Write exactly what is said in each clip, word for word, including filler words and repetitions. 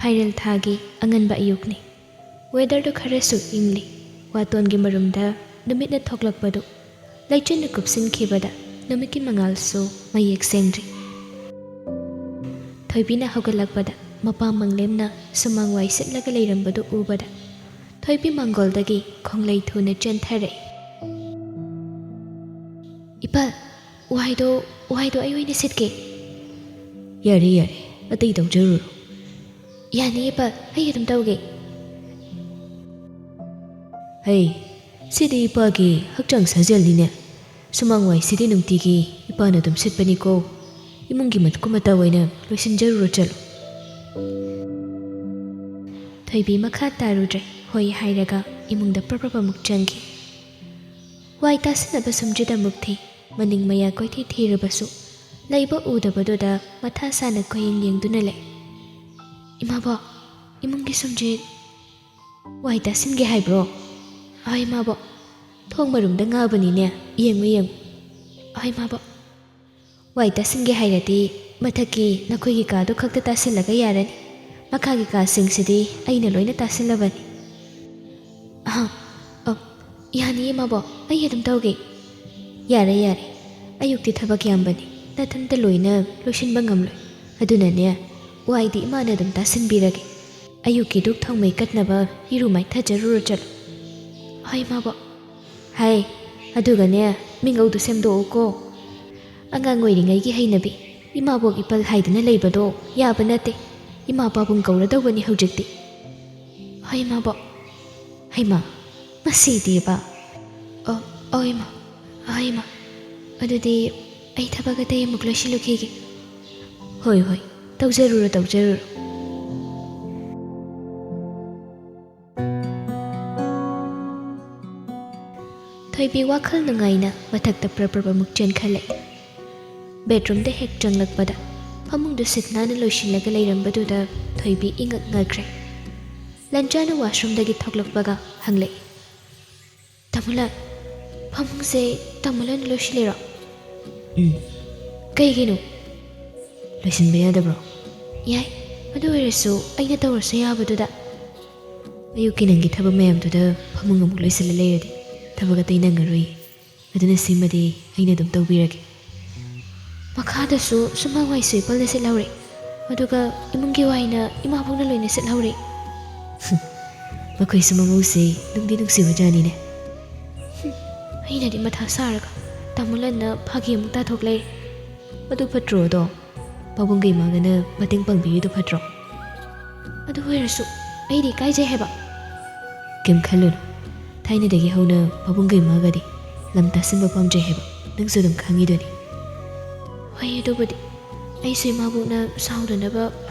ꯐꯥꯏꯔꯦꯜ ꯊꯥꯒꯤ ꯑꯉꯟꯕ ꯑꯌꯨꯛꯅꯤ꯫ ꯋꯦꯗꯔꯗꯨ ꯈꯔꯁꯨ ꯏꯪꯂꯤ꯫ ꯋꯥꯇꯣꯟꯒꯤ ꯃꯔꯨꯝꯗ ꯅꯨꯃꯤꯠꯅ ꯊꯣꯛꯂꯛꯄꯗꯨ ꯂꯩꯆꯤꯟꯅ ꯀꯨꯞꯁꯤꯟꯈꯤꯕꯗ ꯅꯨꯃꯤꯠꯀꯤ ꯃꯉꯥꯜꯁꯨ ꯃꯌꯦꯛ ꯁꯦꯡꯗ꯭ꯔꯤ꯫ ꯊꯣꯏꯕꯤꯅ ꯍꯧꯒꯠꯂꯛꯄꯗ ꯃꯄꯥ ꯃꯪꯂꯦꯝꯅ ꯁꯨꯃꯥꯡ ꯋꯥꯏ ꯁꯤꯠꯂꯒ ꯂꯩꯔꯝꯕꯗꯨ ꯎꯕꯗ ꯊꯣꯏꯕꯤ ꯃꯥꯡꯒꯣꯜꯗꯒꯤ ꯈꯣꯡꯂꯩ ꯊꯨꯅ ꯆꯦꯟꯊꯔꯛꯏ꯫ "ꯏꯄꯥ, ꯋꯥꯏꯗꯣ, ꯋꯥꯏꯗꯣ ꯑꯩ ꯑꯣꯏꯅ ꯁꯤꯠꯀꯦ꯫" "ꯌꯥꯔꯦ, ꯌꯥꯔꯦ, ꯑꯇꯩ ꯇꯧꯖꯔꯨꯔꯣ꯫" "ꯌꯥꯅꯤ ꯏꯄꯥ, ꯑꯩ ꯑꯗꯨꯝ ꯇꯧꯒꯦ꯫" "ꯍꯩ, ꯁꯤꯗꯤ ꯏꯄꯥꯒꯤ ꯍꯛꯆꯥꯡ ꯁꯥꯖꯦꯜꯅꯤꯅꯦ꯫ ꯁꯨꯃꯥꯡ ꯋꯥꯏꯁꯤꯗꯤ ꯅꯨꯡꯇꯤꯒꯤ ꯏꯄꯥꯅ ꯑꯗꯨꯝ ꯁꯤꯠꯄꯅꯤꯀꯣ꯫ ꯏꯃꯨꯡꯒꯤ ꯃꯀꯨꯞ ꯃꯇꯥ ꯑꯣꯏꯅ ꯂꯣꯏꯁꯤꯟꯖꯔꯨꯔꯣ ꯆꯠꯂꯣ꯫" ꯊꯣꯏꯕꯤ ꯃꯈꯥ ꯇꯥꯔꯨꯗ꯭ꯔꯦ꯫ ꯍꯣꯏ ꯍꯥꯏꯔꯒ ꯏꯃꯨꯡꯗ ꯄ꯭ꯔꯞ ꯄ꯭ꯔꯞ ꯑꯃꯨꯛ ꯆꯪꯈꯤ꯫ ꯋꯥꯏ ꯇꯥꯁꯤꯟꯅꯕ ꯁꯨꯝꯖꯤꯠ ꯑꯃꯨꯛ ꯊꯤ꯫ ꯃꯅꯤꯡ ꯃꯌꯥ ꯀꯣꯏꯊꯤ ꯊꯤꯔꯕꯁꯨ ꯂꯩꯕ ꯎꯗꯕꯗꯨꯗ ꯃꯊꯥ ꯁꯥꯅ ꯀꯣꯏꯌꯦꯡ ꯌꯦꯡꯗꯨꯅ ꯂꯩ꯫ "ꯏꯃꯥꯕꯣꯛ, ꯏꯃꯨꯡꯒꯤ ꯁꯨꯝꯖꯤꯠ ꯋꯥꯏ ꯇꯥꯁꯤꯟꯒꯦ ꯍꯥꯏꯕ꯭ꯔꯣ?" "ꯍꯣꯏ ꯏꯃꯥꯕꯣꯛ, ꯊꯣꯡ ꯃꯔꯨꯝꯗ ꯉꯥꯕꯅꯤꯅꯦ, ꯌꯦꯡꯉꯨ ꯌꯦꯡꯉꯨ꯫" "ꯍꯣꯏ ꯏꯃꯥꯕꯣꯛ, ꯋꯥꯏ ꯇꯥꯁꯤꯟꯒꯦ ꯍꯥꯏꯔꯗꯤ ꯃꯊꯛꯀꯤ ꯅꯈꯣꯏꯒꯤ ꯀꯥꯗꯨ ꯈꯛꯇ ꯇꯥꯁꯤꯜꯂꯒ ꯌꯥꯔꯅꯤ꯫ ꯃꯈꯥꯒꯤ ꯀꯥꯁꯤꯡꯁꯤꯗꯤ ꯑꯩꯅ ꯂꯣꯏꯅ ꯇꯥꯁꯤꯜꯂꯕꯅꯤ꯫" "ꯑꯍ, ꯑ, ꯌꯥꯅꯤ ꯏꯃꯥꯕꯣꯛ, ꯑꯩ ꯑꯗꯨꯝ ꯇꯧꯒꯦ꯫" "ꯌꯥꯔꯦ, ꯌꯥꯔꯦ, ꯑꯌꯨꯛꯇꯤ ꯊꯕꯛ ꯌꯥꯝꯕꯅꯤ, ꯅꯊꯟꯇ ꯂꯣꯏꯅ ꯂꯣꯏꯁꯤꯟꯕ ꯉꯝꯂꯣꯏ꯫ ꯑꯗꯨꯅꯅꯦ, ꯋꯥꯏꯗꯤ ꯏꯃꯥꯅ ꯑꯗꯨꯝ ꯇꯥꯁꯤꯟꯕꯤꯔꯒꯦ꯫ ꯑꯌꯨꯛꯀꯤ ꯙꯨꯛ ꯊꯥꯎꯃꯩ ꯀꯠꯅꯕ ꯏꯔꯨ ꯃꯥꯏꯊꯖꯔꯨꯔꯣ ꯆꯠꯂꯣ꯫" "ꯍꯣꯏ ꯏꯃꯥꯕꯣꯛ꯫" "ꯍꯥꯏ, ꯑꯗꯨꯒꯅꯦ, ꯃꯤꯉꯧꯗꯨ ꯁꯦꯝꯗꯣꯛꯎꯀꯣ꯫ ꯑꯉꯥꯡ ꯑꯣꯏꯔꯤꯉꯩꯒꯤ ꯍꯩꯅꯕꯤ, ꯏꯃꯥꯕꯣꯛ ꯏꯄꯜ ꯍꯥꯏꯗꯨꯅ ꯂꯩꯕꯗꯣ ꯌꯥꯕ ꯅꯠꯇꯦ꯫ ꯏꯃꯥ ꯄꯥꯕꯨꯡ ꯀꯧꯔꯗꯧꯕꯅꯤ ꯍꯧꯖꯤꯛꯇꯤ꯫" "ꯍꯣꯏ ꯏꯃꯥꯕꯣꯛ꯫" "ꯍꯩꯃꯥ, ꯃꯁꯤꯗꯤꯕ꯫" "ꯑꯣ, ꯑꯣ ꯏꯃꯥ, ꯑꯣ ꯏꯃꯥ, ꯑꯗꯨꯗꯤ ꯑꯩ ꯊꯕꯛ ꯑꯇꯩ ꯑꯃꯨꯛ ꯂꯣꯏꯁꯤꯜꯂꯨꯈꯤꯒꯦ꯫" "ꯍꯣꯏ, ꯍꯣꯏ, ꯇꯧꯖꯔꯨꯔꯣ, ꯇꯧꯖꯔꯨꯔꯣ꯫" ꯊꯣꯏꯕꯤ ꯋꯥꯈꯜ ꯅꯨꯡꯉꯥꯏꯅ ꯃꯊꯛꯇ ꯄ꯭ꯔꯞ ꯄ꯭ꯔꯞ ꯑꯃꯨꯛ ꯆꯦꯟꯈꯠꯂꯛꯏ꯫ ꯕꯦꯗꯔꯨꯝꯗ ꯍꯦꯛ ꯆꯪꯂꯛꯄꯗ ꯐꯃꯨꯡꯗꯨ ꯁꯤꯠ ꯅꯥꯟꯅ ꯂꯣꯏꯁꯤꯜꯂꯒ ꯂꯩꯔꯝꯕꯗꯨꯗ ꯊꯣꯏꯕꯤ ꯏꯉꯛ ꯉꯛꯈ꯭ꯔꯦ꯫ ꯂꯟꯖꯥꯅ ꯋꯥꯁꯔꯨꯝꯗꯒꯤ ꯊꯣꯛꯂꯛꯄꯒ ꯍꯪꯂꯛꯏ, "ꯇꯥꯃꯣꯂꯥꯜ, ꯐꯃꯨꯡꯁꯦ ꯇꯥꯃꯣꯂꯥꯜꯅ ꯂꯣꯏꯁꯤꯜꯂꯤꯔꯣ?" "ꯎꯝ꯫ ꯀꯩꯒꯤꯅꯣ? ꯂꯣꯏꯁꯤꯟꯕ ꯌꯥꯗꯕ꯭ꯔꯣ?" "ꯌꯥꯏ, ꯑꯗꯨ ꯑꯣꯏꯔꯁꯨ ꯑꯩꯅ ꯇꯧꯔꯁꯨ ꯌꯥꯕꯗꯨꯗ꯫ ꯑꯌꯨꯛꯀꯤ ꯅꯪꯒꯤ ꯊꯕꯛ ꯃꯌꯥꯝꯗꯨꯗ ꯐꯃꯨꯡ ꯑꯃꯨꯛ ꯂꯣꯏꯁꯤꯜꯂ ꯂꯩꯔꯗꯤ ꯊꯕꯛ ꯑꯇꯩ ꯅꯪꯉꯔꯣꯏ꯫ ꯑꯗꯨꯅ ꯁꯤꯃꯗꯤ ꯑꯩꯅ ꯑꯗꯨꯝ ꯇꯧꯕꯤꯔꯒꯦ꯫ ꯃꯈꯥꯗꯁꯨ ꯁꯨꯃꯥꯡ ꯋꯥꯏꯁꯨ ꯏꯄꯜꯅ ꯁꯤꯠꯍꯧꯔꯦ꯫ ꯑꯗꯨꯒ ꯏꯃꯨꯡꯒꯤ ꯋꯥꯏꯅ ꯏꯃꯥꯕꯣꯛꯅ ꯂꯣꯏꯅ ꯁꯤꯠꯍꯧꯔꯦ꯫ ꯃꯈꯣꯏꯁꯨ ꯃꯃꯧꯁꯦ ꯅꯨꯡꯗꯤ ꯅꯨꯡꯁꯤꯕꯖꯥꯠꯅꯤꯅꯦ꯫ ꯑꯩꯅꯗꯤ ꯃꯊꯥ ꯁꯥꯔꯒ ꯇꯥꯃꯣ ꯂꯟꯅ ꯐꯥꯒꯤ ꯑꯃꯨꯛ ꯇꯥꯊꯣꯛ ꯂꯩꯔꯦ꯫ ꯑꯗꯨ ꯐꯠꯇ꯭ꯔꯣ ꯑꯗꯣ? ꯄꯥꯕꯨꯡꯒ ꯏꯃꯥꯒꯅ ꯃꯇꯦꯡ ꯄꯥꯡꯕꯤꯔꯤꯗꯣ ꯐꯠꯇ꯭ꯔꯣ? ꯑꯗꯨ ꯑꯣꯏꯔꯁꯨ ꯑꯩꯗꯤ ꯏꯀꯥꯏꯖꯩ ꯍꯥꯏꯕ꯫ ꯀꯩꯝ ꯈꯜꯂꯨꯅꯨ, ꯊꯥꯏꯅꯗꯒꯤ ꯍꯧꯅ ꯄꯥꯕꯨꯡꯒ ꯏꯃꯥꯒꯗꯤ ꯂꯝ ꯇꯥꯁꯤꯟꯕ ꯄꯥꯝꯖꯩ ꯍꯥꯏꯕ ꯅꯪꯁꯨ ꯑꯗꯨꯝ ꯈꯪꯉꯤꯗꯨꯅꯤ꯫ ꯍꯣꯏ, ꯑꯗꯨꯕꯨꯗꯤ ꯑꯩꯁꯨ ꯏꯃꯥꯕꯣꯛꯅ ꯁꯥꯎꯗꯅꯕ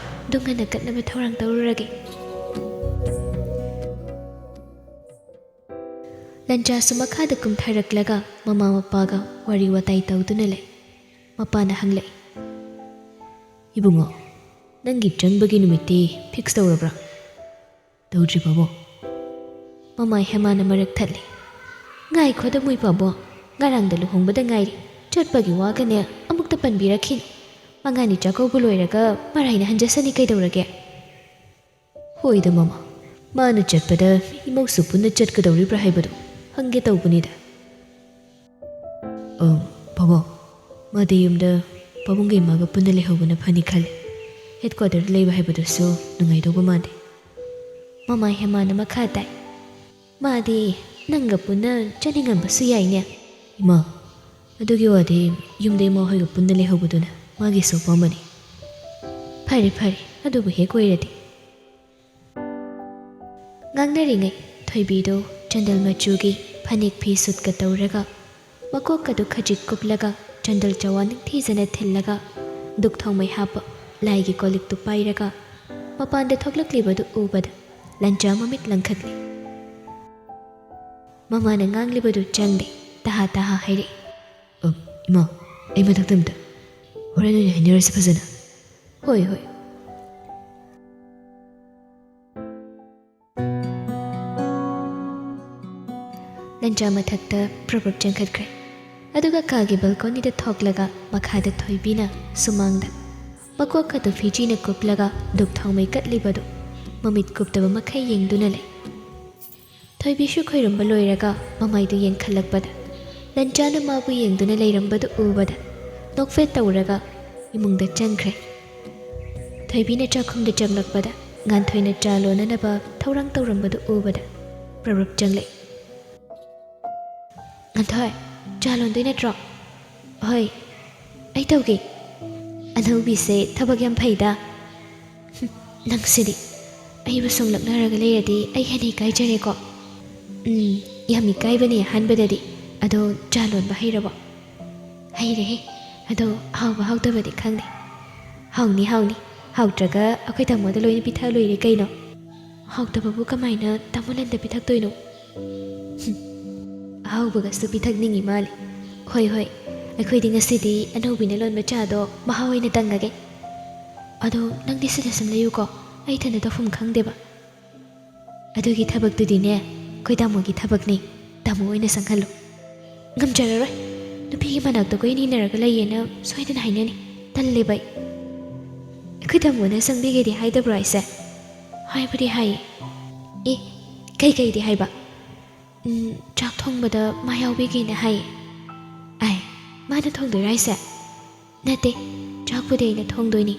ꯑꯗꯨꯝ ꯉꯟꯅ ꯀꯠꯅꯕ ꯊꯧꯔꯥꯡ ꯇꯧꯔꯨꯔꯒꯦ꯫ ꯂꯟꯖꯥꯁꯨ ꯃꯈꯥꯗ ꯀꯨꯝꯊꯔꯛꯂꯒ ꯃꯃꯥ ꯃꯄꯥꯒ ꯋꯥꯔꯤ ꯋꯥꯇꯥꯏ ꯇꯧꯗꯨꯅ ꯂꯩ꯫ ꯃꯄꯥꯅ ꯍꯪꯂꯛꯏ, "ꯏꯕꯨꯡꯉꯣ, ꯅꯪꯒꯤ ꯆꯪꯕꯒꯤ ꯅꯨꯃꯤꯠꯇꯤ ꯐꯤꯛꯁ ꯇꯧꯔꯕ꯭ꯔꯥ?" "ꯇꯧꯗ꯭ꯔꯤ ꯄꯥꯕꯨꯡ꯫" ꯃꯃꯥ ꯍꯦꯃꯥꯅ ꯃꯔꯛ ꯊꯠꯂꯤ꯫ "ꯉꯥꯏꯈꯣꯗ ꯃꯣꯏ ꯄꯥꯕꯨꯡ, ꯉꯔꯥꯡꯗ ꯂꯨꯍꯣꯡꯕꯗ ꯉꯥꯏꯔꯤ꯫ ꯆꯠꯄꯒꯤ ꯋꯥꯒꯅꯦ ꯑꯃꯨꯛꯇ ꯄꯟꯕꯤꯔꯛꯈꯤꯅꯨ꯫ ꯃꯉꯥꯅꯤ ꯆꯥꯛꯀꯧꯕ ꯂꯣꯏꯔꯒ ꯃꯔꯥꯏꯅ ꯍꯟꯖꯁꯅꯤ ꯀꯩꯗꯧꯔꯒꯦ?" "ꯍꯣꯏꯗ ꯃꯃꯥ, ꯃꯥꯅ ꯆꯠꯄꯗ ꯏꯃꯧꯁꯨ ꯄꯨꯟꯅ ꯆꯠꯀꯗꯧꯔꯤꯕ꯭ꯔꯥ ꯍꯥꯏꯕꯗꯨ ꯍꯪꯒꯦ ꯇꯧꯕꯅꯤꯗ꯫" "ꯑ, ꯄꯥꯕꯨꯡ, ꯃꯥꯗꯤ ꯌꯨꯝꯗ ꯄꯥꯕꯨꯡꯒ ꯏꯃꯥꯒ ꯄꯨꯟꯅ ꯂꯩꯍꯧꯕꯅ ꯐꯅꯤ ꯈꯜꯂꯤ꯫ ꯍꯦꯗꯀ꯭ꯋꯥꯇꯔꯗ ꯂꯩꯕ ꯍꯥꯏꯕꯗꯨꯁꯨ ꯅꯨꯡꯉꯥꯏꯗꯧꯕ ꯃꯥꯟꯗꯦ꯫" ꯃꯃꯥ ꯍꯦꯃꯥꯅ ꯃꯈꯥ ꯇꯥꯏ, "ꯃꯥꯗꯤ ꯅꯪꯒ ꯄꯨꯟꯅ ꯆꯠꯅꯤꯡꯉꯝꯕꯁꯨ ꯌꯥꯏꯅꯦ꯫" "ꯏꯃꯥ, ꯑꯗꯨꯒꯤ ꯋꯥꯗꯤ ꯌꯨꯝꯗ ꯏꯃꯥ ꯍꯣꯏꯒ ꯄꯨꯟꯅ ꯂꯩꯍꯧꯕꯗꯨꯅ ꯃꯥꯒꯤꯁꯨ ꯑꯄꯥꯝꯕꯅꯤ꯫" "ꯐꯔꯦ ꯐꯔꯦ, ꯑꯗꯨꯕꯨ ꯍꯦꯛ ꯑꯣꯏꯔꯗꯤ꯫" ꯉꯥꯡꯅꯔꯤꯉꯩ ꯊꯣꯏꯕꯤꯗꯨ ꯆꯟꯗꯜ ꯃꯆꯨꯒꯤ ꯐꯅꯦꯛ ꯐꯤ ꯁꯨꯠꯀ ꯇꯧꯔꯒ, ꯃꯀꯣꯛꯀꯗꯨ ꯈꯖꯤꯛ ꯀꯨꯞꯂꯒ, ꯆꯟꯗꯜ ꯆꯋꯥ ꯅꯤꯡꯊꯤꯖꯅ ꯊꯤꯜꯂꯒ, ꯙꯨꯛ ꯊꯥꯎꯃꯩ ꯍꯥꯞꯄ ꯂꯥꯏꯒꯤ ꯀꯣꯜ ꯂꯤꯛꯇꯨ ꯄꯥꯏꯔꯒ ꯃꯄꯥꯟꯗ ꯊꯣꯛꯂꯛꯂꯤꯕꯗꯨ ꯎꯕꯗ ꯂꯟꯖꯥ ꯃꯃꯤꯠ ꯂꯪꯈꯠꯂꯤ꯫ ꯃꯃꯥꯅ ꯉꯥꯡꯂꯤꯕꯗꯨ ꯆꯪꯗꯦ, ꯇꯍꯥ ꯇꯍꯥ ꯍꯥꯏꯔꯛꯏ꯫ "ꯑ, ꯏꯃꯥ, ꯑꯩ ꯃꯊꯛꯇ ꯑꯝꯇ, ꯍꯣꯔꯦꯟ ꯑꯣꯏꯅ ꯍꯥꯏꯅꯔꯁꯤ ꯐꯖꯅ꯫" "ꯍꯣꯏ, ꯍꯣꯏ꯫" ꯂꯟꯖꯥ ꯃꯊꯛꯇ ꯄ꯭ꯔꯞ ꯄ꯭ꯔꯞ ꯆꯦꯟꯈꯠꯈ꯭ꯔꯦ꯫ ꯑꯗꯨꯒ ꯀꯥꯒꯤ ꯕꯜꯀꯣꯅꯤꯗ ꯊꯣꯛꯂꯒ ꯃꯈꯥꯗ ꯊꯣꯏꯕꯤꯅ ꯁꯨꯃꯥꯡꯗ, ꯃꯀꯣꯛ ꯑꯗꯨ ꯐꯤꯖꯤꯅ ꯀꯨꯞꯂꯒ ꯙꯨꯞ ꯊꯥꯎꯃꯩ ꯀꯠꯂꯤꯕꯗꯨ ꯃꯃꯤꯠ ꯀꯨꯞꯇꯕ ꯃꯈꯩ ꯌꯦꯡꯗꯨꯅ ꯂꯩ꯫ ꯊꯣꯏꯕꯤꯁꯨ ꯈꯣꯏꯔꯨꯝꯕ ꯂꯣꯏꯔꯒ ꯃꯃꯥꯏꯗꯨ ꯌꯦꯡꯈꯠꯂꯛꯄꯗ ꯂꯟꯆꯥꯅ ꯃꯥꯕꯨ ꯌꯦꯡꯗꯨꯅ ꯂꯩꯔꯝꯕꯗꯨ ꯎꯕꯗ ꯅꯣꯛꯐꯦꯠ ꯇꯧꯔꯒ ꯏꯃꯨꯡꯗ ꯆꯪꯈ꯭ꯔꯦ꯫ ꯊꯣꯏꯕꯤꯅ ꯆꯥꯛꯈꯨꯝꯗ ꯆꯪꯂꯛꯄꯗ ꯉꯥꯟꯊꯣꯏꯅ ꯆꯥ ꯂꯣꯟꯅꯅꯕ ꯊꯧꯔꯥꯡ ꯇꯧꯔꯝꯕꯗꯨ ꯎꯕꯗ ꯄ꯭ꯔꯞ ꯄ꯭ꯔꯞ ꯆꯪꯂꯛꯏ꯫ "ꯉꯥꯟꯊꯣꯏ, ꯆꯥ ꯂꯣꯟꯗꯣꯏ ꯅꯠꯇ꯭ꯔꯣ?" "ꯍꯣꯏ, ꯑꯩ ꯇꯧꯒꯦ꯫ ꯑꯅꯧꯕꯤꯁꯦ ꯊꯕꯛ ꯌꯥꯝ ꯐꯩꯗ꯫" "ꯍꯨꯝ, ꯅꯪꯁꯤꯗꯤ꯫ ꯑꯩꯕꯨ ꯁꯨꯝ ꯂꯛꯅꯔꯒ ꯂꯩꯔꯗꯤ ꯑꯩ ꯍꯦꯟꯅ ꯏꯀꯥꯏꯖꯔꯦꯀꯣ꯫" "ꯎꯝ, ꯌꯥꯝ ꯏꯀꯥꯏꯕꯅꯦ ꯑꯍꯥꯟꯕꯗꯗꯤ꯫ ꯑꯗꯣ ꯆꯥ ꯂꯣꯟꯕ ꯍꯩꯔꯕꯣ?" "ꯍꯩꯔꯦꯍꯦ꯫ ꯑꯗꯣ ꯍꯥꯎꯕ ꯍꯥꯎꯇꯕꯗꯤ ꯈꯪꯗꯦ꯫" "ꯍꯥꯎꯅꯤ, ꯍꯥꯎꯅꯤ꯫ ꯍꯥꯎꯇ꯭ꯔꯒ ꯑꯩꯈꯣꯏ ꯇꯥꯃꯣꯗ ꯂꯣꯏꯅ ꯄꯤꯊꯛ ꯂꯣꯏꯔꯦ ꯀꯩꯅꯣ꯫" "ꯍꯥꯎꯇꯕꯕꯨ ꯀꯃꯥꯏꯅ ꯇꯥꯃꯣ ꯂꯟꯗ ꯄꯤꯊꯛꯇꯣꯏꯅꯣ?" "ꯍꯨꯝ, ꯑꯍꯥꯎꯕꯒꯁꯨ ꯄꯤꯊꯛꯅꯤꯡꯉꯤ ꯃꯥꯜꯂꯦ꯫ ꯍꯣꯏ, ꯍꯣꯏ, ꯑꯩꯈꯣꯏꯗꯤ ꯉꯁꯤꯗꯤ ꯑꯅꯧꯕꯤꯅ ꯂꯣꯟꯕ ꯆꯥꯗꯣ ꯃꯍꯥꯎ ꯑꯣꯏꯅ ꯇꯪꯉꯒꯦ꯫ ꯑꯗꯣ ꯅꯪꯗꯤ ꯁꯤꯗ ꯁꯨꯝ ꯂꯩꯌꯨꯀꯣ, ꯑꯩ ꯏꯊꯟꯗ ꯇꯧꯐꯝ ꯈꯪꯗꯦꯕ꯫" "ꯑꯗꯨꯒꯤ ꯊꯕꯛꯇꯨꯗꯤꯅꯦ, ꯑꯩꯈꯣꯏ ꯇꯥꯃꯣꯒꯤ ꯊꯕꯛꯅꯤ꯫ ꯇꯥꯃꯣ ꯑꯣꯏꯅ ꯆꯪꯍꯜꯂꯨ꯫" "ꯉꯝꯖꯔꯔꯣꯏ꯫ ꯅꯨꯄꯤꯒꯤ ꯃꯅꯥꯛꯇ ꯀꯣꯏꯏꯟ ꯏꯟꯅꯔꯒ ꯂꯩꯌꯦꯅ ꯁꯣꯏꯗꯅ ꯍꯥꯏꯅꯅꯤ꯫ ꯇꯜꯂꯦꯕ ꯑꯩ꯫" "ꯑꯩꯈꯣꯏ ꯇꯥꯃꯣꯅ ꯆꯪꯕꯤꯒꯦꯗꯤ ꯍꯥꯏꯗꯕ꯭ꯔꯣ ꯍꯥꯏꯁꯦ?" "ꯍꯥꯏꯕꯨꯗꯤ ꯍꯥꯏꯌꯦ꯫" "ꯑꯦ, ꯀꯩꯀꯩꯗꯤ ꯍꯥꯏꯕ?" "ꯎꯝ, ꯆꯥꯛ ꯊꯣꯡꯕꯗ ꯃꯥ ꯌꯥꯎꯕꯤꯒꯦꯅ ꯍꯥꯏꯌꯦ꯫" "ꯑꯥꯏ, ꯃꯥꯅ ꯊꯣꯡꯗꯣꯏꯔꯣ ꯍꯥꯏꯁꯦ?" "ꯅꯠꯇꯦ, ꯆꯥꯛꯄꯨꯗꯤ ꯑꯩꯅ ꯊꯣꯡꯗꯣꯏꯅꯤ꯫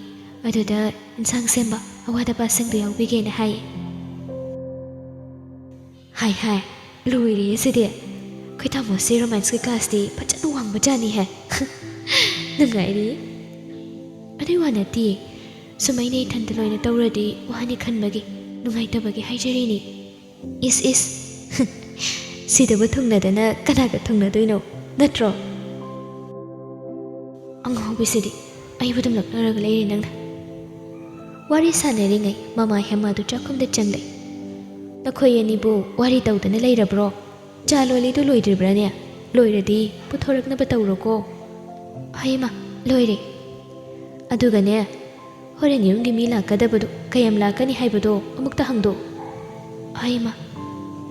ꯑꯗꯨꯗ ꯏꯟꯁꯥꯡ ꯁꯦꯝꯕ ꯑꯋꯥꯠ ꯑꯄꯥꯁꯤꯡꯗꯣ ꯌꯥꯎꯕꯤꯒꯦꯅ ꯍꯥꯏꯌꯦ꯫" "ꯍꯥꯏ ꯍꯥꯏ, ꯂꯣꯏꯔꯦ ꯁꯤꯗꯤ꯫ ꯑꯩꯈꯣꯏ ꯇꯥꯃꯣꯁꯦ ꯔꯣꯃꯥꯟꯁꯀꯤ ꯀ꯭ꯂꯥꯁꯇꯤ ꯐꯖꯅ ꯋꯥꯡꯕꯖꯥꯠꯅꯤꯍꯦ꯫" "ꯅꯨꯡꯉꯥꯏꯔꯤ꯫" "ꯑꯗꯨꯏ ꯋꯥ ꯅꯠꯇꯤꯌꯦ꯫ ꯁꯨꯝ ꯑꯩꯅ ꯏꯊꯟꯇ ꯂꯣꯏꯅ ꯇꯧꯔꯗꯤ ꯋꯥꯅꯤ ꯈꯟꯕꯒꯤ, ꯅꯨꯡꯉꯥꯏꯇꯕꯒꯤ ꯍꯥꯏꯖꯔꯤꯅꯤ꯫" "ꯏꯁ, ꯏꯁ꯫ ꯁꯤꯗꯕꯨ ꯊꯨꯡꯅꯗꯅ ꯀꯅꯥꯒ ꯊꯨꯡꯅꯗꯣꯏꯅꯣ? ꯅꯠꯇ꯭ꯔꯣ?" "ꯑꯉꯥꯎꯕꯤꯁꯤꯗꯤ, ꯑꯩꯕꯨ ꯑꯗꯨꯝ ꯂꯛꯅꯔꯒ ꯂꯩꯔꯦ ꯅꯪꯅ꯫" ꯋꯥꯔꯤ ꯁꯥꯟꯅꯔꯤꯉꯩ ꯃꯃꯥ ꯍꯦꯃꯥꯗꯨ ꯆꯥꯛꯈꯨꯝꯗ ꯆꯪꯂꯛꯏ꯫ "ꯅꯈꯣꯏ ꯑꯅꯤꯕꯨ ꯋꯥꯔꯤ ꯇꯧꯗꯅ ꯂꯩꯔꯕ꯭ꯔꯣ? ꯆꯥ ꯂꯣꯜꯂꯤꯗꯨ ꯂꯣꯏꯗ꯭ꯔꯤꯕ꯭ꯔꯥꯅꯦ? ꯂꯣꯏꯔꯗꯤ ꯄꯨꯊꯣꯔꯛꯅꯕ ꯇꯧꯔꯣꯀꯣ꯫" "ꯍꯣꯏ ꯏꯃꯥ, ꯂꯣꯏꯔꯦ꯫" "ꯑꯗꯨꯒꯅꯦ, ꯍꯣꯔꯦꯟ ꯌꯨꯝꯒꯤ ꯃꯤ ꯂꯥꯛꯀꯗꯕꯗꯣ ꯀꯌꯥꯝ ꯂꯥꯛꯀꯅꯤ ꯍꯥꯏꯕꯗꯣ ꯑꯃꯨꯛꯇ ꯍꯪꯗꯣꯛꯎ꯫" "ꯍꯣꯏ ꯏꯃꯥ꯫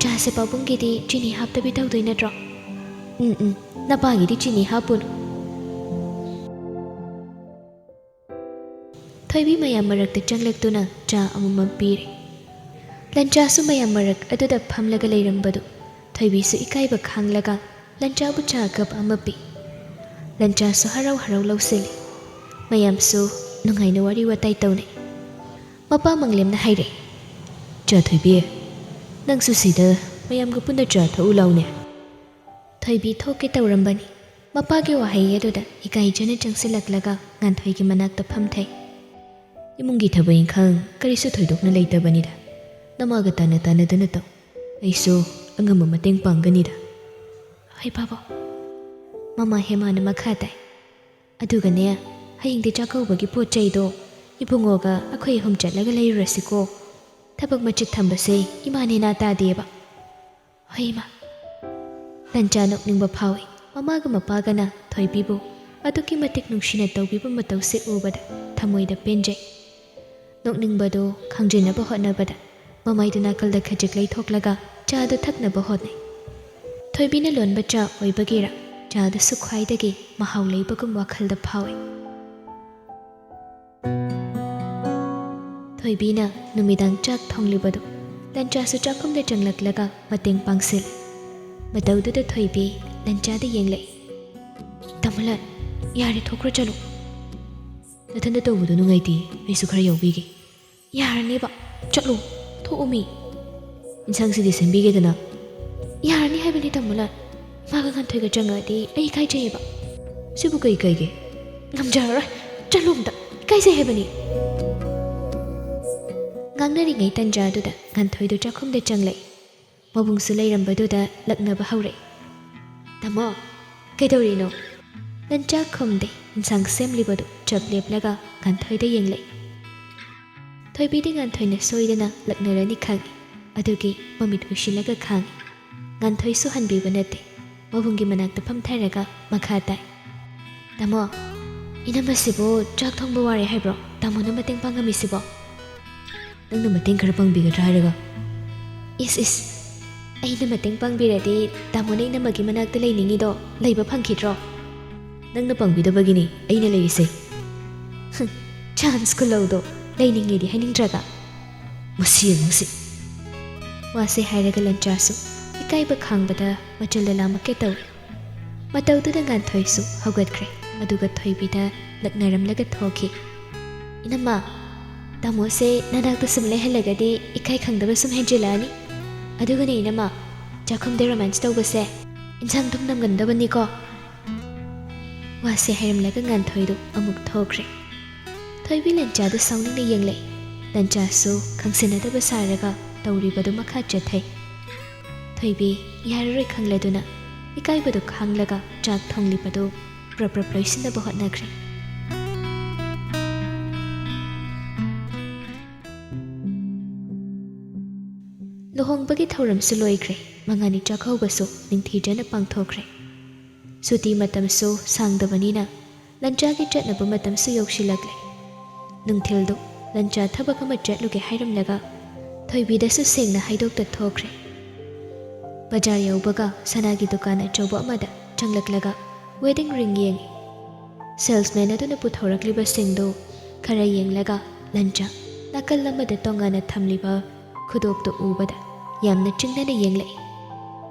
ꯆꯥꯁꯦ ꯄꯥꯕꯨꯡꯒꯤꯗꯤ ꯆꯤꯅꯤ ꯍꯥꯞꯇꯕꯤ ꯇꯧꯗꯣꯏ ꯅꯠꯇ꯭ꯔꯣ?" "ꯎꯝ, ꯎꯝ, ꯅꯄꯥꯒꯤꯗꯤ ꯆꯤꯅꯤ ꯍꯥꯞꯄꯨꯅꯨ꯫" ꯊꯣꯏꯕꯤ ꯃꯌꯥꯝ ꯃꯔꯛꯇ ꯆꯪꯂꯛꯇꯨꯅ ꯆꯥ ꯑꯃꯃꯝ ꯄꯤꯔꯦ꯫ ꯂꯟꯆꯥꯁꯨ ꯃꯌꯥꯝ ꯃꯔꯛ ꯑꯗꯨꯗ ꯐꯝꯂꯒ ꯂꯩꯔꯝꯕꯗꯨ ꯊꯣꯏꯕꯤꯁꯨ ꯏꯀꯥꯏꯕ ꯈꯥꯡꯂꯒ ꯂꯟꯆꯥꯕꯨ ꯆꯥ ꯀꯞ ꯑꯃ ꯄꯤ꯫ ꯂꯟꯆꯥꯁꯨ ꯍꯔꯥꯎ ꯍꯔꯥꯎ ꯂꯧꯁꯤꯜꯂꯤ꯫ ꯃꯌꯥꯝꯁꯨ ꯅꯨꯡꯉꯥꯏꯅ ꯋꯥꯔꯤ ꯋꯥꯇꯥꯏ ꯇꯧꯅꯩ꯫ ꯃꯄꯥ ꯃꯪꯂꯦꯝꯅ ꯍꯥꯏꯔꯦ, "ꯆꯥ ꯊꯣꯏꯕꯤ, ꯅꯪꯁꯨ ꯁꯤꯗ ꯃꯌꯥꯝꯒ ꯄꯨꯟꯅ ꯆꯥ ꯊꯛꯎ ꯂꯥꯎꯅꯦ꯫" ꯊꯣꯏꯕꯤ ꯊꯣꯛꯀꯦ ꯇꯧꯔꯝꯕꯅꯤ꯫ ꯃꯄꯥꯒꯤ ꯋꯥꯍꯩ ꯑꯗꯨꯗ ꯏꯀꯥꯏꯖꯅ ꯆꯪꯁꯤꯜꯂꯛꯂꯒ ꯉꯥꯟꯊꯣꯏꯒꯤ ꯃꯅꯥꯛꯇ ꯐꯝꯊꯩ꯫ "ꯏꯃꯨꯡꯒꯤ ꯊꯕꯛ ꯏꯪꯈꯥꯡ ꯀꯔꯤꯁꯨ ꯊꯣꯏꯗꯣꯛꯅ ꯂꯩꯇꯕꯅꯤꯗ꯫ ꯅꯃꯥꯒ ꯇꯥꯟꯅ ꯇꯥꯟꯅꯗꯨꯅ ꯇꯧ꯫ ꯑꯩꯁꯨ ꯑꯉꯝꯕ ꯃꯇꯦꯡ ꯄꯥꯡꯒꯅꯤꯗ꯫" "ꯍꯣꯏ ꯕꯥꯕꯣꯛ꯫" ꯃꯃꯥ ꯍꯦꯃꯥꯅ ꯃꯈꯥ ꯇꯥꯏ, "ꯑꯗꯨꯒꯅꯦ, ꯍꯌꯦꯡꯗꯤ ꯆꯥꯛꯀꯧꯕꯒꯤ ꯄꯣꯠ ꯆꯩꯗꯣ ꯏꯕꯨꯡꯉꯣꯒ ꯑꯩꯈꯣꯏ ꯑꯍꯨꯝ ꯆꯠꯂꯒ ꯂꯩꯔꯨꯔꯁꯤꯀꯣ꯫ ꯊꯕꯛ ꯃꯆꯤꯠ ꯊꯝꯕꯁꯦ ꯏꯃꯥ ꯅꯦꯅꯥ ꯇꯥꯗꯦꯕ꯫" "ꯍꯣꯏ ꯏꯃꯥ꯫" ꯂꯟꯆꯥ ꯅꯣꯛꯅꯤꯡꯕ ꯐꯥꯎꯏ꯫ ꯃꯃꯥꯒ ꯃꯄꯥꯒꯅ ꯊꯣꯏꯕꯤꯕꯨ ꯑꯗꯨꯛꯀꯤ ꯃꯇꯤꯛ ꯅꯨꯡꯁꯤꯅ ꯇꯧꯕꯤꯕ ꯃꯇꯧꯁꯦ ꯎꯕꯗ ꯊꯃꯣꯏꯗ ꯄꯦꯟꯖꯩ꯫ ꯅꯣꯛꯅꯤꯡꯕꯗꯨ ꯈꯪꯖꯤꯟꯅꯕ ꯍꯣꯠꯅꯕꯗ ꯃꯃꯥꯏꯗꯨ ꯅꯥꯀꯜꯗ ꯈꯖꯤꯛ ꯂꯩꯊꯣꯛꯂꯒ ꯆꯥꯗꯨ ꯊꯛꯅꯕ ꯍꯣꯠꯅꯩ꯫ ꯊꯣꯏꯕꯤꯅ ꯂꯣꯟꯕ ꯆꯥ ꯑꯣꯏꯕꯒꯤꯔ ꯆꯥꯗꯨꯁꯨ ꯈ꯭ꯋꯥꯏꯗꯒꯤ ꯃꯍꯥꯎ ꯂꯩꯕꯒꯨꯝ ꯋꯥꯈꯜꯗ ꯐꯥꯎꯏ꯫ ꯊꯣꯏꯕꯤꯅ ꯅꯨꯃꯤꯗꯥꯡ ꯆꯥꯛ ꯊꯣꯡꯂꯤꯕꯗꯨ ꯂꯟꯆꯥꯁꯨ ꯆꯥꯛꯈꯨꯝꯗ ꯆꯪꯂꯛꯂꯒ ꯃꯇꯦꯡ ꯄꯥꯡꯁꯤꯜꯂꯤ꯫ ꯃꯇꯧꯗꯨꯗ ꯊꯣꯏꯕꯤ ꯂꯟꯆꯥꯗ ꯌꯦꯡꯂꯛꯏ꯫ "ꯇꯥꯃꯣꯂꯥꯜ, ꯌꯥꯔꯦ, ꯊꯣꯛꯈ꯭ꯔꯣ, ꯆꯠꯂꯣ꯫" "ꯅꯊꯟꯗ ꯇꯧꯕꯗꯣ ꯅꯨꯡꯉꯥꯏꯇꯦ, ꯑꯩꯁꯨ ꯈꯔ ꯌꯥꯎꯕꯤꯒꯦ꯫" "ꯌꯥꯔꯅꯦꯕ, ꯆꯠꯂꯣ, ꯊꯣꯛꯑꯣꯃꯤ꯫" "ꯏꯟꯁꯥꯡꯁꯤꯗꯤ ꯁꯦꯝꯕꯤꯒꯦꯗꯅ꯫" "ꯌꯥꯔꯅꯤ ꯍꯥꯏꯕꯅꯤ, ꯇꯥꯃꯣꯂꯥꯜ꯫ ꯃꯥꯒ ꯉꯥꯟꯊꯣꯏꯒ ꯆꯪꯉꯛꯑꯗꯤ ꯑꯩ ꯏꯀꯥꯏꯖꯩꯌꯦꯕ꯫" "ꯁꯤꯕꯨ ꯀꯩ ꯀꯥꯏꯒꯦ?" "ꯉꯝꯖꯔꯔꯣꯏ, ꯆꯠꯂꯣ ꯑꯝꯇ, ꯏꯀꯥꯏꯖꯩ ꯍꯥꯏꯕꯅꯤ꯫" ꯉꯥꯡꯅꯔꯤꯉꯩ ꯇꯟꯖꯥꯗꯨꯗ ꯉꯥꯟꯊꯣꯏꯗꯨ ꯆꯥꯛꯈꯨꯝꯗ ꯆꯪꯂꯛꯏ꯫ ꯃꯕꯨꯡꯁꯨ ꯂꯩꯔꯝꯕꯗꯨꯗ ꯂꯛꯅꯕ ꯍꯧꯔꯛꯏ꯫ "ꯇꯥꯃꯣ, ꯀꯩꯗꯧꯔꯤꯅꯣ?" ꯂꯟꯆꯥ ꯈꯨꯝꯗꯦ, ꯏꯟꯁꯥꯡ ꯁꯦꯝꯂꯤꯕꯗꯨ ꯆꯞ ꯂꯦꯞꯂꯒ ꯉꯥꯟꯊꯣꯏꯗ ꯌꯦꯡꯂꯛꯏ꯫ ꯊꯣꯏꯕꯤꯗꯤ ꯉꯥꯟꯊꯣꯏꯅ ꯁꯣꯏꯗꯅ ꯂꯛꯅꯔꯅꯤ ꯈꯪꯏ, ꯑꯗꯨꯒꯤ ꯃꯃꯤꯠ ꯎꯏꯁꯤꯜꯂꯒ ꯈꯥꯡꯏ꯫ ꯉꯥꯟꯊꯣꯏꯁꯨ ꯍꯟꯕꯤꯕ ꯅꯠꯇꯦ, ꯃꯕꯨꯡꯒꯤ ꯃꯅꯥꯛꯇ ꯐꯝꯊꯔꯒ ꯃꯈꯥ ꯇꯥꯏ꯫ "ꯇꯥꯃꯣ, ꯏꯅꯝꯃꯁꯤꯕꯨ ꯆꯥꯛ ꯊꯣꯡꯕ ꯋꯥꯔꯦ ꯍꯥꯏꯕ꯭ꯔꯣ ꯇꯥꯃꯣꯅ ꯃꯇꯦꯡ ꯄꯥꯡꯉꯝꯃꯤꯁꯤꯕꯣ?" "ꯅꯪꯅ ꯃꯇꯦꯡ ꯈꯔ ꯄꯥꯡꯕꯤꯒꯗ꯭ꯔꯥ ꯍꯥꯏꯔꯒ?" "ꯏꯁ, ꯏꯁ, ꯑꯩꯅ ꯃꯇꯦꯡ ꯄꯥꯡꯕꯤꯔꯗꯤ ꯇꯥꯃꯣꯅ ꯏꯅꯝꯃꯒꯤ ꯃꯅꯥꯛꯇ ꯂꯩꯅꯤꯡꯉꯤꯗꯣ ꯂꯩꯕ ꯐꯪꯈꯤꯗ꯭ꯔꯣ?" "ꯅꯪꯅ ꯄꯥꯡꯕꯤꯗꯕꯒꯤꯅꯤ ꯑꯩꯅ ꯂꯩꯔꯤꯁꯦ꯫" "ꯍꯨꯝ, ꯆꯥꯟꯁ ꯈꯨꯂꯧꯗꯣ ꯂꯩꯅꯤꯡꯉꯦꯗꯤ ꯍꯥꯏꯅꯤꯡꯗ꯭ꯔꯒ꯫ ꯃꯁꯤ ꯑꯉꯥꯡꯁꯤ꯫ ꯋꯥꯁꯦ ꯍꯥꯏꯔꯒ ꯂꯟꯆꯥꯁꯨ ꯏꯀꯥꯏꯕ ꯈꯥꯡꯕꯗ ꯃꯆꯜꯗ ꯂꯥꯃꯛꯀꯦ ꯇꯧꯏ꯫ ꯃꯇꯧꯗꯨꯗ ꯉꯥꯟꯊꯣꯏꯁꯨ ꯍꯧꯒꯠꯈ꯭ꯔꯦ꯫ ꯑꯗꯨꯒ ꯊꯣꯏꯕꯤꯗ ꯂꯛꯅꯔꯝꯂꯒ ꯊꯣꯛꯈꯤ꯫ "ꯏꯅꯝꯃ, ꯇꯥꯃꯣꯁꯦ ꯅꯅꯥꯛꯇ ꯁꯨꯝ ꯂꯩꯍꯜꯂꯒꯗꯤ ꯏꯀꯥꯏ ꯈꯪꯗꯕ ꯁꯨꯝ ꯍꯦꯟꯖꯤꯜꯂꯛꯑꯅꯤ꯫ ꯑꯗꯨꯒꯅꯦ ꯏꯅꯝꯃ, ꯆꯥꯛꯈꯨꯝꯗ ꯔꯣꯃꯥꯟꯁ ꯇꯧꯕꯁꯦ ꯏꯟꯁꯥꯡ ꯊꯨꯝ ꯅꯝꯒꯟꯗꯕꯅꯤꯀꯣ꯫" ꯋꯥꯁꯦ ꯍꯥꯏꯔꯝꯂꯒ ꯉꯥꯟꯊꯣꯏꯗꯨ ꯑꯃꯨꯛ ꯊꯣꯛꯈ꯭ꯔꯦ꯫ ꯊꯣꯏꯕꯤ ꯂꯟꯆꯥꯗ ꯁꯥꯎꯅꯤꯡꯅ ꯌꯦꯡꯂꯛꯏ꯫ ꯂꯟꯆꯥꯁꯨ ꯈꯪꯁꯤꯟꯅꯗꯕ ꯁꯥꯔꯒ ꯇꯧꯔꯤꯕꯗꯨ ꯃꯈꯥ ꯆꯠꯊꯩ꯫ ꯊꯣꯏꯕꯤ ꯌꯥꯔꯔꯣꯏ ꯈꯪꯂꯗꯨꯅ ꯏꯀꯥꯏꯕꯗꯨ ꯈꯥꯡꯂꯒ ꯆꯥꯛ ꯊꯣꯡꯂꯤꯕꯗꯨ ꯄ꯭ꯔꯞ ꯄ꯭ꯔꯞ ꯂꯣꯏꯁꯤꯟꯅꯕ ꯍꯣꯠꯅꯈ꯭ꯔꯦ꯫ ꯂꯨꯍꯣꯡꯕꯒꯤ ꯊꯧꯔꯝꯁꯨ ꯂꯣꯏꯈ꯭ꯔꯦ꯫ ꯃꯉꯥꯅꯤ ꯆꯥꯛꯀꯧꯕꯁꯨ ꯅꯤꯡꯊꯤꯖꯅ ꯄꯥꯡꯊꯣꯛꯈ꯭ꯔꯦ꯫ ꯁꯨꯇꯤ ꯃꯇꯝꯁꯨ ꯁꯥꯡꯗꯕꯅꯤꯅ ꯂꯟꯆꯥꯒꯤ ꯆꯠꯅꯕ ꯃꯇꯝꯁꯨ ꯌꯧꯁꯤꯜꯂꯛꯂꯦ꯫ ꯅꯨꯡꯊꯤꯜꯗꯨ ꯂꯟꯆꯥ ꯊꯕꯛ ꯑꯃ ꯆꯠꯂꯨꯒꯦ ꯍꯥꯏꯔꯝꯂꯒ ꯊꯣꯏꯕꯤꯗꯁꯨ ꯁꯦꯡꯅ ꯍꯥꯏꯗꯣꯛꯇ ꯊꯣꯛꯈ꯭ꯔꯦ꯫ ꯕꯖꯥꯔ ꯌꯧꯕꯒ ꯁꯅꯥꯒꯤ ꯗꯨꯀꯥꯟ ꯑꯆꯧꯕ ꯑꯃꯗ ꯆꯪꯂꯛꯂꯒ ꯋꯦꯗꯤꯡ ꯔꯤꯡ ꯌꯦꯡꯉꯤ꯫ ꯁꯦꯜꯁꯃꯦꯟ ꯑꯗꯨꯅ ꯄꯨꯊꯣꯔꯛꯂꯤꯕꯁꯤꯡꯗꯨ ꯈꯔ ꯌꯦꯡꯂꯒ ꯂꯟꯆꯥ ꯅꯥꯀꯜ ꯑꯃꯗ ꯇꯣꯉꯥꯟꯅ ꯊꯝꯂꯤꯕ ꯈꯨꯗꯣꯞꯇꯨ ꯎꯕꯗ ꯌꯥꯝꯅ ꯆꯤꯡꯅꯅ ꯌꯦꯡꯂꯛꯏ꯫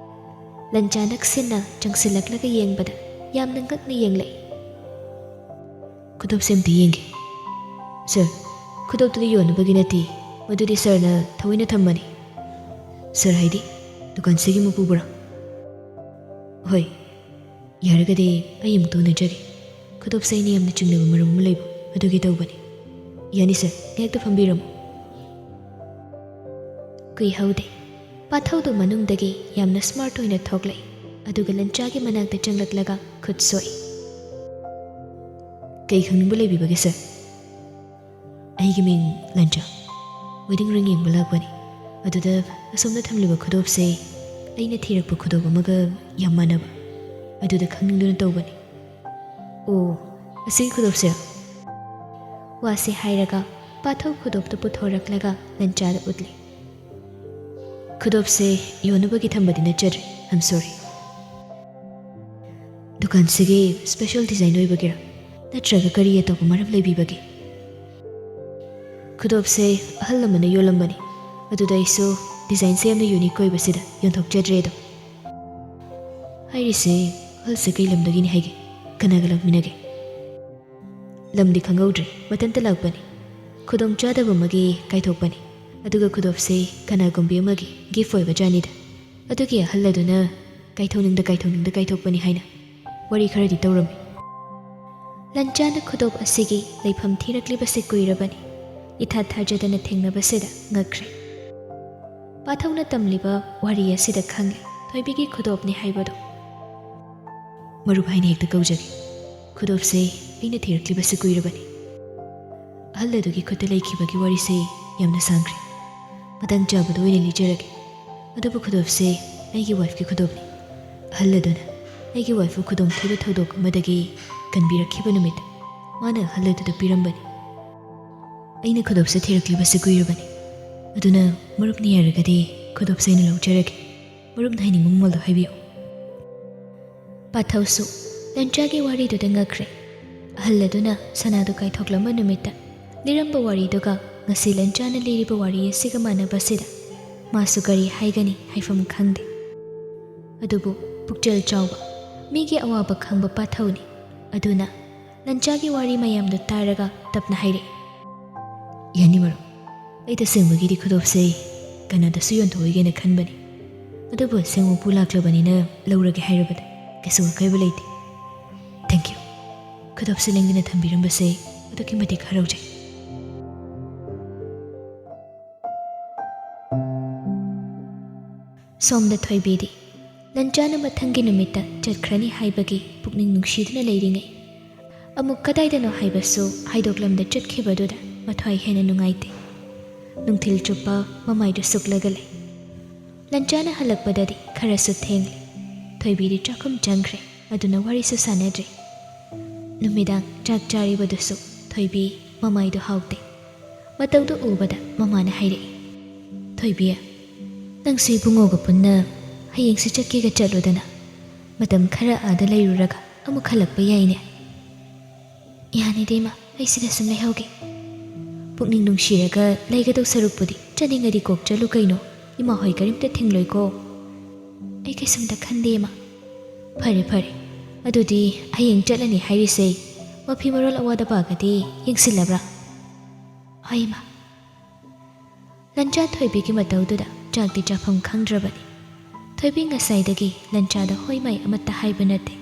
ꯂꯟꯆꯥ ꯅꯛꯁꯤꯟꯅ ꯆꯪꯁꯤꯜꯂꯛꯂꯒ ꯌꯦꯡꯕꯗ ꯌꯥꯝꯅ ꯉꯛꯅ ꯌꯦꯡꯂꯛꯏ꯫ "ꯈꯨꯗꯣꯞꯁꯦ ꯑꯝꯇ ꯌꯦꯡꯒꯦ꯫ ꯁꯥꯔ, ꯈꯨꯗꯣꯞꯇꯨꯗꯤ ꯌꯣꯟꯅꯕꯒꯤ ꯅꯠꯇꯦ, ꯃꯗꯨꯗꯤ ꯁꯥꯔꯅ ꯊꯑꯣꯏꯅ ꯊꯝꯕꯅꯤ꯫" "ꯁꯥꯔ ꯍꯥꯏꯗꯤ ꯗꯨꯀꯥꯟꯁꯤꯒꯤ ꯃꯄꯨꯕꯨꯔꯣ?" "ꯍꯣꯏ, ꯌꯥꯔꯒꯗꯤ ꯑꯩ ꯑꯃꯨꯛꯇ ꯎꯅꯖꯒꯦ꯫ ꯈꯨꯗꯣꯞꯁꯦ ꯑꯩꯅ ꯌꯥꯝꯅ ꯆꯤꯡꯅꯕ ꯃꯔꯝ ꯑꯃ ꯂꯩꯕ ꯑꯗꯨꯒꯤ ꯇꯧꯕꯅꯤ꯫" "ꯌꯥꯅꯤ ꯁꯥꯔ, ꯉꯥꯏꯍꯥꯛꯇ ꯐꯝꯕꯤꯔꯝꯃꯨ꯫" ꯀꯨꯏꯍꯧꯗꯦ꯫ ꯄꯥꯊꯧꯗꯨ ꯃꯅꯨꯡꯗꯒꯤ ꯌꯥꯝꯅ ꯁ꯭ꯃꯥꯔꯠ ꯑꯣꯏꯅ ꯊꯣꯛꯂꯛꯏ, ꯑꯗꯨꯒ ꯂꯟꯆꯥꯒꯤ ꯃꯅꯥꯛꯇ ꯆꯪꯂꯛꯂꯒ ꯈꯨꯠ ꯁꯣꯛꯏ꯫ "ꯀꯩ ꯈꯪꯅꯤꯡꯕ ꯂꯩꯕꯤꯕꯒꯦ ꯁꯥꯔ?" "ꯑꯩꯒꯤ ꯃꯤꯡ ꯂꯟꯆꯥ꯫ ꯋꯦꯗꯤꯡ ꯔꯤꯡ ꯌꯦꯡꯕ ꯂꯥꯛꯄꯅꯤ꯫ ꯑꯗꯨꯗ ꯑꯁꯣꯝꯗ ꯊꯝꯂꯤꯕ ꯈꯨꯗꯣꯞꯁꯦ ꯑꯩꯅ ꯊꯤꯔꯛꯄ ꯈꯨꯗꯣꯞ ꯑꯃꯒ ꯌꯥꯝ ꯃꯥꯟꯅꯕ꯫ ꯑꯗꯨꯗ ꯈꯪꯅꯤꯡꯗꯨꯅ ꯇꯧꯕꯅꯤ꯫" "ꯑꯣ, ꯑꯁꯤꯒꯤ ꯈꯨꯗꯣꯞꯁꯤꯔꯣ?" ꯋꯥꯁꯦ ꯍꯥꯏꯔꯒ ꯄꯥꯊꯧ ꯈꯨꯗꯣꯞꯇꯨ ꯄꯨꯊꯣꯔꯛꯂꯒ ꯂꯟꯆꯥꯗ ꯎꯠꯂꯤ꯫ "ꯈꯨꯗꯣꯞꯁꯦ ꯌꯣꯟꯅꯕꯒꯤ ꯊꯝꯕꯗꯤ ꯅꯠꯆꯗ꯭ꯔꯦ꯫ I'm sorry꯫ ꯗꯨꯀꯥꯟꯁꯤꯒꯤ ꯁ꯭ꯄꯦꯁꯦꯜ ꯗꯤꯖꯥꯏꯟ ꯑꯣꯏꯕꯒꯤꯔꯥ? ꯅꯠꯇ꯭ꯔꯒ ꯀꯔꯤ ꯑꯇꯣꯞꯄ ꯃꯔꯝ ꯂꯩꯕꯤꯕꯒꯦ?" "ꯈꯨꯗꯣꯞꯁꯦ ꯑꯍꯜ ꯑꯃꯅ ꯌꯣꯜꯂꯝꯕꯅꯤ, ꯑꯗꯨꯗ ꯑꯩꯁꯨ ꯗꯤꯖꯥꯏꯟꯁꯦ ꯌꯥꯝꯅ ꯌꯨꯅꯤꯛ ꯑꯣꯏꯕꯁꯤꯗ ꯌꯣꯟꯊꯣꯛꯆꯗ꯭ꯔꯦ ꯑꯗꯣ꯫" "ꯍꯥꯏꯔꯤꯁꯦ ꯑꯍꯜꯁꯦ ꯀꯩ ꯂꯝꯗꯒꯤꯅꯤ ꯍꯥꯏꯒꯦ? ꯀꯅꯥꯒ ꯂꯥꯛꯃꯤꯟꯅꯒꯦ?" "ꯂꯝꯗꯤ ꯈꯪꯍꯧꯗ꯭ꯔꯦ, ꯃꯊꯟꯇ ꯂꯥꯛꯄꯅꯤ꯫ ꯈꯨꯗꯣꯡ ꯆꯥꯗꯕ ꯑꯃꯒꯤ ꯀꯥꯏꯊꯣꯛꯄꯅꯤ꯫ ꯑꯗꯨꯒ ꯈꯨꯗꯣꯞꯁꯦ ꯀꯅꯥꯒꯨꯝꯕꯤ ꯑꯃꯒꯤ ꯒꯤꯐ ꯑꯣꯏꯕ ꯖꯥꯠꯅꯤꯗ꯫ ꯑꯗꯨꯒꯤ ꯑꯍꯜ ꯑꯗꯨꯅ ꯀꯥꯏꯊꯣꯛꯅꯤꯡꯗ ꯀꯥꯏꯊꯣꯛꯅꯤꯡꯗ ꯀꯥꯏꯊꯣꯛꯄꯅꯤ ꯍꯥꯏꯅ ꯋꯥꯔꯤ ꯈꯔꯗꯤ ꯇꯧꯔꯝꯃꯤ꯫" ꯂꯟꯆꯥꯅ ꯈꯨꯗꯣꯞ ꯑꯁꯤꯒꯤ ꯂꯩꯐꯝ ꯊꯤꯔꯛꯂꯤꯕꯁꯤ ꯀꯨꯏꯔꯕꯅꯤ꯫ ꯏꯊꯥ ꯊꯥꯖꯗꯅ ꯊꯦꯡꯅꯕꯁꯤꯗ ꯉꯛꯈ꯭ꯔꯦ꯫ ꯄꯥꯊꯧꯅ ꯇꯝꯂꯤꯕ ꯋꯥꯔꯤ ꯑꯁꯤꯗ ꯈꯪꯂꯦ ꯊꯣꯏꯕꯤꯒꯤ ꯈꯨꯗꯣꯞꯅꯤ ꯍꯥꯏꯕꯗꯨ꯫ "ꯃꯔꯨꯞ ꯍꯥꯏꯅ ꯍꯦꯛꯇ ꯀꯧꯖꯒꯦ꯫ ꯈꯨꯗꯣꯞꯁꯦ ꯑꯩꯅ ꯊꯤꯔꯛꯂꯤꯕꯁꯤ ꯀꯨꯏꯔꯕꯅꯤ꯫ ꯑꯍꯜ ꯑꯗꯨꯒꯤ ꯈꯨꯠꯇ ꯂꯩꯈꯤꯕꯒꯤ ꯋꯥꯔꯤꯁꯦ ꯌꯥꯝꯅ ꯁꯥꯡꯈ꯭ꯔꯦ꯫ ꯃꯇꯥꯡ ꯆꯥꯕꯗ ꯑꯣꯏꯅ ꯂꯤꯖꯔꯒꯦ꯫ ꯑꯗꯨꯕꯨ ꯈꯨꯗꯣꯞꯁꯦ ꯑꯩꯒꯤ ꯋꯥꯏꯐꯀꯤ ꯈꯨꯗꯣꯞꯅꯤ꯫ ꯑꯍꯜ ꯑꯗꯨꯅ ꯑꯩꯒꯤ ꯋꯥꯏꯐꯄꯨ ꯈꯨꯗꯣꯡꯊꯤꯕ ꯊꯧꯗꯣꯛ ꯑꯃꯗꯒꯤ ꯀꯟꯕꯤꯔꯛꯈꯤꯕ ꯅꯨꯃꯤꯠ ꯃꯥꯅ ꯑꯍꯜ ꯑꯗꯨꯗ ꯄꯤꯔꯝꯕꯅꯤ꯫ ꯑꯩꯅ ꯈꯨꯗꯣꯞꯁꯦ ꯊꯤꯔꯛꯂꯤꯕꯁꯦ ꯀꯨꯏꯔꯕꯅꯤ꯫ ꯑꯗꯨꯅ ꯃꯔꯨꯞꯅ ꯌꯥꯔꯒꯗꯤ ꯈꯨꯗꯣꯞꯁꯦ ꯑꯩꯅ ꯂꯧꯖꯔꯒꯦ꯫ ꯃꯔꯨꯞꯅ ꯍꯥꯏꯅꯤꯡꯕ ꯃꯃꯜꯗꯣ ꯍꯥꯏꯕꯤꯌꯨ꯫" ꯄꯥꯊꯧꯁꯨ ꯂꯟꯆꯥꯒꯤ ꯋꯥꯔꯤꯗꯨꯗ ꯉꯛꯈ꯭ꯔꯦ꯫ ꯑꯍꯜ ꯑꯗꯨꯅ ꯁꯅꯥꯗꯨ ꯀꯥꯏꯊꯣꯛꯂꯝꯕ ꯅꯨꯃꯤꯠꯇ ꯂꯤꯔꯝꯕ ꯋꯥꯔꯤꯗꯨꯒ ꯉꯁꯤ ꯂꯟꯆꯥꯅ ꯂꯤꯔꯤꯕ ꯋꯥꯔꯤ ꯑꯁꯤꯒ ꯃꯥꯟꯅꯕꯁꯤꯗ ꯃꯥꯁꯨ ꯀꯔꯤ ꯍꯥꯏꯒꯅꯤ ꯍꯥꯏꯐꯝ ꯈꯪꯗꯦ꯫ ꯑꯗꯨꯕꯨ ꯄꯨꯛꯆꯦꯜ ꯆꯥꯎꯕ, ꯃꯤꯒꯤ ꯑꯋꯥꯕ ꯈꯪꯕ ꯄꯥꯊꯧꯅꯤ꯫ ꯑꯗꯨꯅ ꯂꯟꯆꯥꯒꯤ ꯋꯥꯔꯤ ꯃꯌꯥꯝꯗꯨ ꯇꯥꯔꯒ ꯇꯞꯅ ꯍꯥꯏꯔꯛꯏ꯫ "ꯌꯥꯅꯤ ꯃꯔꯨꯞ, ꯑꯩ ꯇꯁꯦꯡꯕꯒꯤꯗꯤ ꯈꯨꯗꯣꯞꯁꯦ ꯀꯅꯥꯗꯁꯨ ꯌꯣꯟꯊꯣꯛꯑꯣꯏꯒꯦꯅ ꯈꯟꯕꯅꯤ꯫ ꯑꯗꯨꯕꯨ ꯁꯦꯡꯎꯄꯨ ꯂꯥꯛꯂꯕꯅꯤꯅ ꯂꯧꯔꯒꯦ ꯍꯥꯏꯔꯕꯗ ꯀꯩꯁꯨ ꯑꯀꯥꯏꯕ ꯂꯩꯇꯦ꯫ Thank you꯫ ꯈꯨꯗꯣꯞꯁꯦ ꯂꯦꯡꯗꯅ ꯊꯝꯕꯤꯔꯝꯕꯁꯦ ꯑꯗꯨꯛꯀꯤ ꯃꯇꯤꯛ ꯍꯔꯥꯎꯖꯩ꯫" ꯁꯣꯝꯗ ꯊꯣꯏꯕꯤꯗꯤ ꯂꯟꯆꯥꯅ ꯃꯊꯪꯒꯤ ꯅꯨꯃꯤꯠꯇ ꯆꯠꯈ꯭ꯔꯅꯤ ꯍꯥꯏꯕꯒꯤ ꯄꯨꯛꯅꯤꯡ ꯅꯨꯡꯁꯤꯗꯨꯅ ꯂꯩꯔꯤꯉꯩ, ꯑꯃꯨꯛ ꯀꯗꯥꯏꯗꯅꯣ ꯍꯥꯏꯕꯁꯨ ꯍꯥꯏꯗꯣꯛꯂꯝꯗ ꯆꯠꯈꯤꯕꯗꯨꯗ ꯃꯊ꯭ꯋꯥꯏ ꯍꯦꯟꯅ ꯅꯨꯡꯉꯥꯏꯇꯦ꯫ ꯅꯨꯡꯊꯤꯜ ꯆꯨꯞꯄ ꯃꯃꯥꯏꯗꯨ ꯁꯨꯛꯂꯒ ꯂꯩ꯫ ꯂꯟꯆꯥꯅ ꯍꯜꯂꯛꯄꯗꯗꯤ ꯈꯔꯁꯨ ꯊꯦꯡꯂꯦ꯫ ꯊꯣꯏꯕꯤꯗꯤ ꯆꯥꯛꯈꯨꯝ ꯆꯪꯈ꯭ꯔꯦ꯫ ꯑꯗꯨꯅ ꯋꯥꯔꯤꯁꯨ ꯁꯥꯟꯅꯗ꯭ꯔꯦ꯫ ꯅꯨꯃꯤꯗꯥꯡ ꯆꯥꯛ ꯆꯥꯔꯤꯕꯗꯨꯁꯨ ꯊꯣꯏꯕꯤ ꯃꯃꯥꯏꯗꯨ ꯍꯥꯎꯇꯦ꯫ ꯃꯇꯧꯗꯨ ꯎꯕꯗ ꯃꯃꯥꯅ ꯍꯥꯏꯔꯛꯏ, "ꯊꯣꯏꯕꯤ, ꯅꯪꯁꯨ ꯏꯕꯨꯡꯉꯣꯒ ꯄꯨꯟꯅ ꯍꯌꯦꯡꯁꯨ ꯆꯠꯀꯦꯒ ꯆꯠꯂꯨꯗꯅ, ꯃꯇꯝ ꯈꯔ ꯑꯥꯗ ꯂꯩꯔꯨꯔꯒ ꯑꯃꯨꯛ ꯍꯜꯂꯛꯄ ꯌꯥꯏꯅꯦ꯫" "ꯌꯥꯅꯤꯗ ꯏꯃꯥ, ꯑꯩ ꯁꯤꯗ ꯁꯨꯝ ꯂꯩꯍꯧꯒꯦ꯫" ꯄꯨꯛꯅꯤꯡ ꯅꯨꯡꯁꯤꯔꯒ ꯂꯩꯒꯗꯧ ꯁꯔꯨꯛꯄꯨꯗꯤ ꯆꯠꯅꯤꯡꯉꯗꯤ ꯀꯣꯛ ꯆꯠꯂꯨ ꯀꯩꯅꯣ꯫ ꯏꯃꯥ ꯍꯣꯏ ꯀꯔꯤꯝꯇ ꯊꯤꯡꯂꯣꯏꯀꯣ꯫ ꯑꯩ ꯀꯩꯁꯨꯝꯇ ꯈꯟꯗꯦ, ꯏꯃꯥ꯫ ꯐꯔꯦ, ꯐꯔꯦ꯫ ꯑꯗꯨꯗꯤ ꯍꯌꯦꯡ ꯆꯠꯂꯅꯤ ꯍꯥꯏꯔꯤꯁꯦ ꯃꯐꯤ ꯃꯔꯣꯜ ꯑꯋꯥꯠ ꯑꯄꯥꯒꯗꯤ ꯌꯦꯡꯁꯤꯜꯂꯕ꯭ꯔꯥ? ꯍꯣꯏ, ꯏꯃꯥ꯫ ꯂꯟꯆꯥ ꯊꯣꯏꯕꯤꯒꯤ ꯃꯇꯧꯗꯨꯗ ꯆꯥꯛꯇꯤ ꯆꯥꯐꯝ ꯈꯪꯗ꯭ꯔꯕꯅꯤ꯫ ꯊꯣꯏꯕꯤ ꯉꯁꯥꯏꯗꯒꯤ ꯂꯟꯆꯥꯗ ꯍꯣꯏ ꯃꯥꯏ ꯑꯃꯠꯇ ꯍꯥꯏꯕ ꯅꯠꯇꯦ꯫